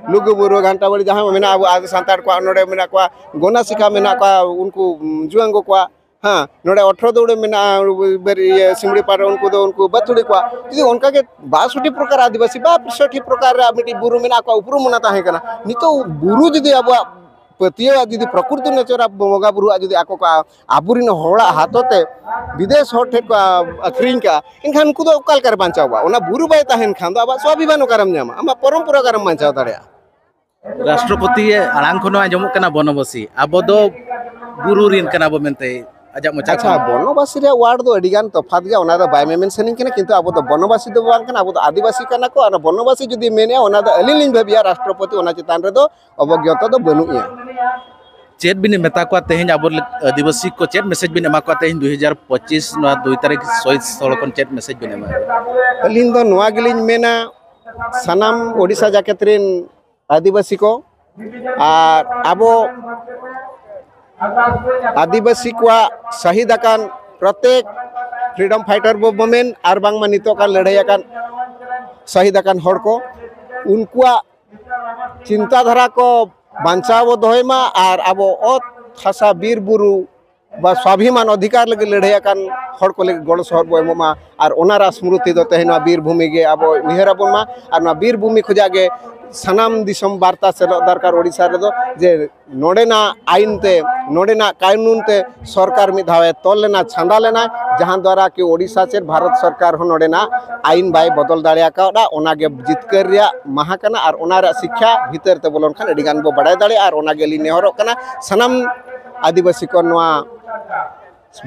ᱞᱩᱜᱩ ᱵᱩᱨᱩ, ᱜᱷᱟᱱᱴᱟ ᱵᱟᱲᱤ, ᱡᱟᱦᱟᱸ ᱢᱮᱱᱟᱜᱼᱟ ᱟᱵᱚ ᱟᱫᱚ ᱥᱟᱱᱛᱟᱲ ᱠᱚᱣᱟᱜ, ᱱᱚᱰᱮ ᱢᱮᱱᱟᱜ ᱠᱚᱣᱟ ᱜᱚᱱᱟᱥᱤᱠᱷᱟ, ᱢᱮᱱᱟᱜ ᱠᱚᱣᱟ ᱩᱱᱠᱩ, ᱩᱢ, ᱡᱩᱣᱟᱹᱝ ᱠᱚ ᱠᱚᱣᱟ, ᱦᱮᱸ, ᱱᱚᱰᱮ ᱚᱴᱷᱨᱚ ᱫᱩᱣᱲᱟᱹ ᱢᱮᱱᱟᱜᱼᱟ, ᱵᱮᱨ-, ᱤᱭᱟᱹ, ᱥᱤᱢᱲᱤ ᱯᱟᱲ ᱨᱮ ᱩᱱᱠᱩ ᱫᱚ ᱩᱱᱠᱩ ᱵᱟᱹᱛᱷᱩᱲᱤ ᱠᱚᱣᱟ᱾ ᱡᱩᱫᱤ ᱚᱱᱠᱟ ᱜᱮ ᱵᱟᱥᱚᱴᱷᱤ ᱯᱨᱚᱠᱟᱨ ᱟᱹᱫᱤᱵᱟᱹᱥᱤ, ᱵᱟᱥᱚᱴᱷᱤ ᱯᱨᱚᱠᱟᱨ ᱨᱮ ᱢᱤᱫᱴᱤᱡ ᱵᱩᱨᱩ ᱢᱮᱱᱟᱜ ᱠᱚᱣᱟ, ᱩᱯᱨᱩᱢ ᱚᱱᱟ ᱛᱟᱦᱮᱸ ᱠᱟᱱᱟ᱾ ᱱᱤᱛᱚᱜ ᱵᱩᱨᱩ ᱡᱩᱫᱤ ᱟᱵᱚᱣᱟᱜ ᱯᱟᱹᱛᱭᱟᱹᱣ ᱟᱜ ᱡᱩᱫᱤ ᱯᱨᱚᱠᱨᱤᱛᱤ ᱱᱮᱪᱚᱨ ᱟᱵᱚ ᱵᱚᱸᱜᱟ ᱵᱩᱨᱩᱣᱟᱜ ᱡᱩᱫᱤ ᱟᱠᱚ ᱠᱚ ᱟᱵᱚᱨᱮᱱ ᱦᱚᱲᱟᱜ ᱦᱟᱛᱚ ᱛᱮ ᱵᱤᱫᱮᱥ ᱦᱚᱲ ᱴᱷᱮᱱ ᱠᱚ ᱟᱹᱠᱷᱨᱤᱧ ᱠᱟᱜᱼᱟ, ᱮᱱᱠᱷᱟᱱ ᱩᱱᱠᱩ ᱫᱚ ᱚᱠᱟ ᱞᱮᱠᱟᱨᱮ ᱵᱟᱧᱪᱟᱣ ᱠᱚᱣᱟ? ᱚᱱᱟ ᱵᱩᱨᱩ ᱵᱟᱭ ᱛᱟᱦᱮᱱ ᱠᱷᱟᱱ ᱫᱚ ᱟᱵᱚᱣᱟᱜ ᱥᱣᱟᱵᱷᱤᱢᱟᱱ ᱚᱠᱟᱨᱮᱢ ᱧᱟᱢᱟ? ᱟᱢᱟᱜ ᱯᱚᱨᱚᱢᱯᱚᱨᱟ ᱚᱠᱟᱨᱮᱢ ᱵᱟᱧᱪᱟᱣ ᱫᱟᱲᱮᱭᱟᱜᱼᱟ? ᱨᱟᱥᱴᱨᱚᱯᱚᱛᱤ ᱟᱲᱟᱝ ᱠᱷᱚᱱ ᱦᱚᱸ ᱟᱸᱡᱚᱢᱚᱜ ᱠᱟᱱᱟ ᱵᱚᱱᱚᱵᱟᱥᱤ, ᱟᱵᱚ ᱫᱚ ᱵᱩᱨᱩ ᱨᱮᱱ ᱠᱟᱱᱟ ᱵᱚ ᱢᱮᱱᱛᱮ ᱟᱡᱟᱜ ᱢᱚᱪᱟ ᱟᱪᱪᱷᱟ, ᱠᱷᱚᱱ᱾ ᱵᱚᱱᱚᱵᱟᱥᱤ ᱨᱮᱭᱟᱜ ᱣᱟᱨᱰ ᱫᱚ ᱟᱹᱰᱤ ᱜᱟᱱ ᱛᱚᱯᱷᱟᱛ ᱜᱮᱭᱟ, ᱚᱱᱟ ᱫᱚ ᱵᱟᱭ ᱢᱮᱢᱮᱱ ᱥᱟᱱᱟᱧ ᱠᱟᱱᱟ, ᱠᱤᱱᱛᱩ ᱟᱵᱚ ᱫᱚ ᱵᱚᱱᱚᱵᱟᱥᱤ ᱫᱚ ᱵᱟᱝ ᱠᱟᱱᱟ, ᱟᱵᱚ ᱫᱚ ᱟᱹᱫᱤᱵᱟᱹᱥᱤ ᱠᱟᱱᱟ ᱠᱚ᱾ ᱟᱨ ᱵᱚᱱᱚᱵᱟᱥᱤ ᱡᱩᱫᱤ ᱢᱮᱱᱮᱜᱼᱟ, ᱚᱱᱟ ᱫᱚ ᱟᱹᱞᱤᱧ ᱞᱤᱧ ᱵᱷᱟᱹᱵᱤᱭᱟ ᱨᱟᱥᱴᱨᱚᱯᱚᱛᱤ ᱚᱱᱟ ᱪᱮᱛᱟᱱ ᱨᱮᱫᱚ ᱚᱵᱚᱜᱽᱜᱚᱛᱟ ᱫᱚ ᱵᱟᱹᱱᱩᱜ ᱮᱭᱟ᱾ ᱪᱮᱫ ᱵᱤᱱ ᱢᱮᱛᱟ ᱠᱚᱣᱟ ᱛᱮᱦᱮᱧ ᱟᱵᱚ ᱞᱮᱠ-, ᱟᱹᱫᱤᱵᱟᱹᱥᱤ ᱠᱚ ᱪᱮᱫ ᱢᱮᱥᱮᱡᱽ ᱵᱤᱱ ᱮᱢᱟ ᱠᱚᱣᱟ ᱛᱮᱦᱮᱧ ᱫᱩᱭ ᱦᱟᱡᱟᱨ ᱯᱚᱸᱪᱤᱥ ᱱᱚᱣᱟ ᱫᱩᱭ ᱛᱟᱹᱨᱤᱠᱷ ᱥᱚᱦᱤᱫ ᱥᱛᱷᱚᱞ ᱠᱷᱚᱱ ᱪᱮᱫ ᱢᱮᱥᱮᱡᱽ ᱵᱤᱱ ᱮᱢᱟ ᱠᱚᱣᱟ? ᱟᱹᱞᱤᱧ ᱫᱚ ᱱᱚᱣᱟ ᱜᱮᱞᱤᱧ ᱢᱮᱱᱟ, ᱥᱟᱱᱟᱢ ᱳᱰᱤᱥᱟ ᱡᱟᱠᱮᱛ ᱨᱮᱱ ᱟᱹᱫᱤᱵᱟᱹᱥᱤ ᱠᱚ ᱟᱨ ᱟᱵᱚ ᱟᱹᱫᱤᱵᱟᱹᱥᱤ ᱠᱚᱣᱟᱜ ᱥᱟᱹᱦᱤᱫ ᱟᱠᱟᱱ ᱯᱨᱚᱛᱮᱠ freedom fighter movement ᱟᱨ ᱵᱟᱝᱢᱟ ᱱᱤᱛᱚᱜ ᱠᱟᱱ ᱞᱟᱹᱲᱦᱟᱹᱭ ᱟᱠᱟᱱ ᱥᱟᱹᱦᱤᱫ ᱟᱠᱟᱱ ᱦᱚᱲ ᱠᱚ, ᱩᱱᱠᱩᱣᱟᱜ ᱪᱤᱱᱛᱟ ᱫᱷᱟᱨᱟ ᱠᱚ ᱵᱟᱧᱪᱟᱣ ᱵᱚ ᱫᱚᱦᱚᱭ ᱢᱟ ᱟᱨ ᱟᱵᱚ ᱚᱛ ᱦᱟᱥᱟ ᱵᱤᱨ ᱵᱩᱨᱩ ᱵᱟ ᱥᱣᱟᱵᱷᱤᱢᱟᱱ ᱚᱫᱷᱤᱠᱟᱨ ᱞᱟᱹᱜᱤᱫ ᱞᱟᱹᱲᱦᱟᱹᱭ ᱟᱠᱟᱱ ᱦᱚᱲ ᱠᱚ ᱞᱟᱹᱜᱤᱫ ᱜᱚᱲᱚ ᱥᱚᱦᱚᱫ ᱵᱚ ᱮᱢᱚᱜ ᱢᱟ᱾ ᱟᱨ ᱚᱱᱟ ᱨᱟᱥ ᱥᱢᱨᱩᱛᱤ ᱫᱚ ᱛᱮᱦᱮᱧ ᱱᱚᱣᱟ ᱵᱤᱨ ᱵᱷᱩᱢᱤ ᱜᱮ ᱟᱵᱚ ᱩᱭᱦᱟᱹᱨ ᱟᱵᱚᱱ ᱢᱟ᱾ ᱟᱨ ᱱᱚᱣᱟ ᱵᱤᱨ ᱵᱷᱩᱢᱤ ᱠᱷᱚᱱᱟᱜ ᱜᱮ ᱥᱟᱱᱟᱢ ᱫᱤᱥᱚᱢ ᱵᱟᱨᱛᱟ ᱥᱮᱱᱚᱜ ᱫᱚᱨᱠᱟᱨ ᱳᱰᱤᱥᱟ ᱨᱮᱫᱚ, ᱡᱮ ᱱᱚᱰᱮᱱᱟᱜ ᱟᱭᱤᱱ ᱛᱮ, ᱱᱚᱰᱮᱱᱟᱜ ᱠᱟᱹᱱᱩᱱ ᱛᱮ ᱥᱚᱨᱠᱟᱨ ᱢᱤᱫ ᱫᱷᱟᱣᱮ ᱛᱚᱞ ᱞᱮᱱᱟ, ᱪᱷᱟᱸᱫᱟ ᱞᱮᱱᱟ, ᱡᱟᱦᱟᱸ ᱫᱣᱟᱨᱟ ᱠᱤ ᱳᱰᱤᱥᱟ ᱪᱮᱫ ᱵᱷᱟᱨᱚᱛ ᱥᱚᱨᱠᱟᱨ ᱦᱚᱸ ᱱᱚᱰᱮᱱᱟᱜ ᱟᱭᱤᱱ ᱵᱟᱭ ᱵᱚᱫᱚᱞ ᱫᱟᱲᱮ ᱟᱠᱟᱣᱫᱟ᱾ ᱚᱱᱟᱜᱮ ᱡᱤᱛᱠᱟᱹᱨ ᱨᱮᱭᱟᱜ ᱢᱟᱦᱟ ᱠᱟᱱᱟ ᱟᱨ ᱚᱱᱟ ᱨᱮᱭᱟᱜ ᱥᱤᱠᱠᱷᱟ ᱵᱷᱤᱛᱟᱹᱨ ᱛᱮ ᱵᱚᱞᱚᱱ ᱠᱷᱟᱱ ᱟᱹᱰᱤ ᱜᱟᱱ ᱵᱚ ᱵᱟᱲᱟᱭ ᱫᱟᱲᱮᱭᱟᱜᱼᱟ᱾ ᱟᱨ ᱚᱱᱟ ᱜᱮᱞᱤᱧ ᱱᱮᱦᱚᱨᱚᱜ ᱠᱟᱱᱟ ᱥᱟᱱᱟᱢ ᱟᱹᱫᱤᱵᱟᱹᱥᱤ ᱠᱚ ᱱᱚᱣᱟ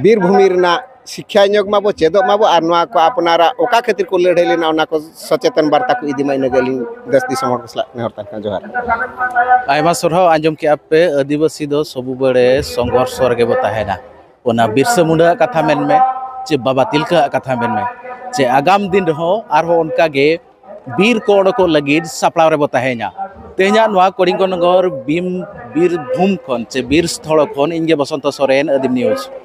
ᱵᱤᱨ ᱵᱷᱩᱢᱤ ᱨᱮᱱᱟᱜ ᱥᱤᱠᱠᱷᱟ ᱧᱚᱜ ᱢᱟᱵᱚ, ᱪᱮᱫᱚᱜ ᱢᱟᱵᱚ ᱟᱨ ᱱᱚᱣᱟ ᱠᱚ ᱟᱯᱱᱟᱨᱟᱜ ᱚᱠᱟ ᱠᱷᱟᱹᱛᱤᱨ ᱠᱚ ᱞᱟᱹᱲᱦᱟᱹᱭ ᱞᱮᱱᱟ ᱚᱱᱟ ᱠᱚ ᱥᱚᱪᱮᱛᱚᱱ ᱵᱟᱨᱛᱟ ᱠᱚ ᱤᱫᱤ ᱢᱟ᱾ ᱤᱱᱟᱹᱜᱮ ᱟᱹᱞᱤᱧ ᱫᱮᱥ ᱫᱤᱥᱚᱢ ᱦᱚᱲ ᱠᱚ ᱥᱟᱞᱟᱜ ᱱᱮᱦᱚᱨ ᱛᱟᱦᱮᱸ ᱠᱟᱱᱟ᱾ ᱡᱚᱦᱟᱨ᱾ ᱟᱭᱢᱟ ᱥᱟᱨᱦᱟᱣ᱾ ᱟᱸᱡᱚᱢ ᱠᱮᱜᱼᱟ ᱯᱮ, ᱟᱹᱫᱤᱵᱟᱹᱥᱤ ᱫᱚ ᱥᱚᱵᱩ ᱵᱮᱲᱮ ᱥᱚᱝᱜᱷᱚᱨᱥᱚ ᱨᱮᱜᱮ ᱵᱚ ᱛᱟᱦᱮᱱᱟ᱾ ᱚᱱᱟ ᱵᱤᱨᱥᱟᱹ ᱢᱩᱱᱰᱟᱹᱣᱟᱜ ᱠᱟᱛᱷᱟ ᱢᱮᱱ ᱢᱮ, ᱪᱮ ᱵᱟᱵᱟ ᱛᱤᱞᱠᱟᱹᱣᱟᱜ ᱠᱟᱛᱷᱟ ᱢᱮᱱ ᱢᱮ, ᱪᱮ ᱟᱜᱟᱢ ᱫᱤᱱ ᱨᱮᱦᱚᱸ ᱟᱨᱦᱚᱸ ᱚᱱᱠᱟ ᱜᱮ ᱵᱤᱨ ᱠᱚ ᱚᱰᱚᱠᱚᱜ ᱞᱟᱹᱜᱤᱫ ᱥᱟᱯᱲᱟᱣ ᱨᱮᱵᱚ ᱛᱟᱦᱮᱱᱟ᱾ ᱛᱮᱦᱮᱧᱟᱜ ᱱᱚᱣᱟ ᱠᱚᱲᱤᱝᱜᱚ ᱱᱚᱜᱚᱨ ᱵᱤᱢ ᱵᱤᱨᱵᱷᱩᱢ ᱠᱷᱚᱱ ᱪᱮ ᱵᱤᱨ ᱥᱛᱷᱚᱞ ᱠᱷᱚᱱ ᱤᱧ ᱜᱮ ᱵᱚᱥᱚᱱᱛᱚ ᱥᱚᱨᱮᱱ, ᱟᱹᱫᱤᱢ ᱱᱤᱭᱩᱡᱽ᱾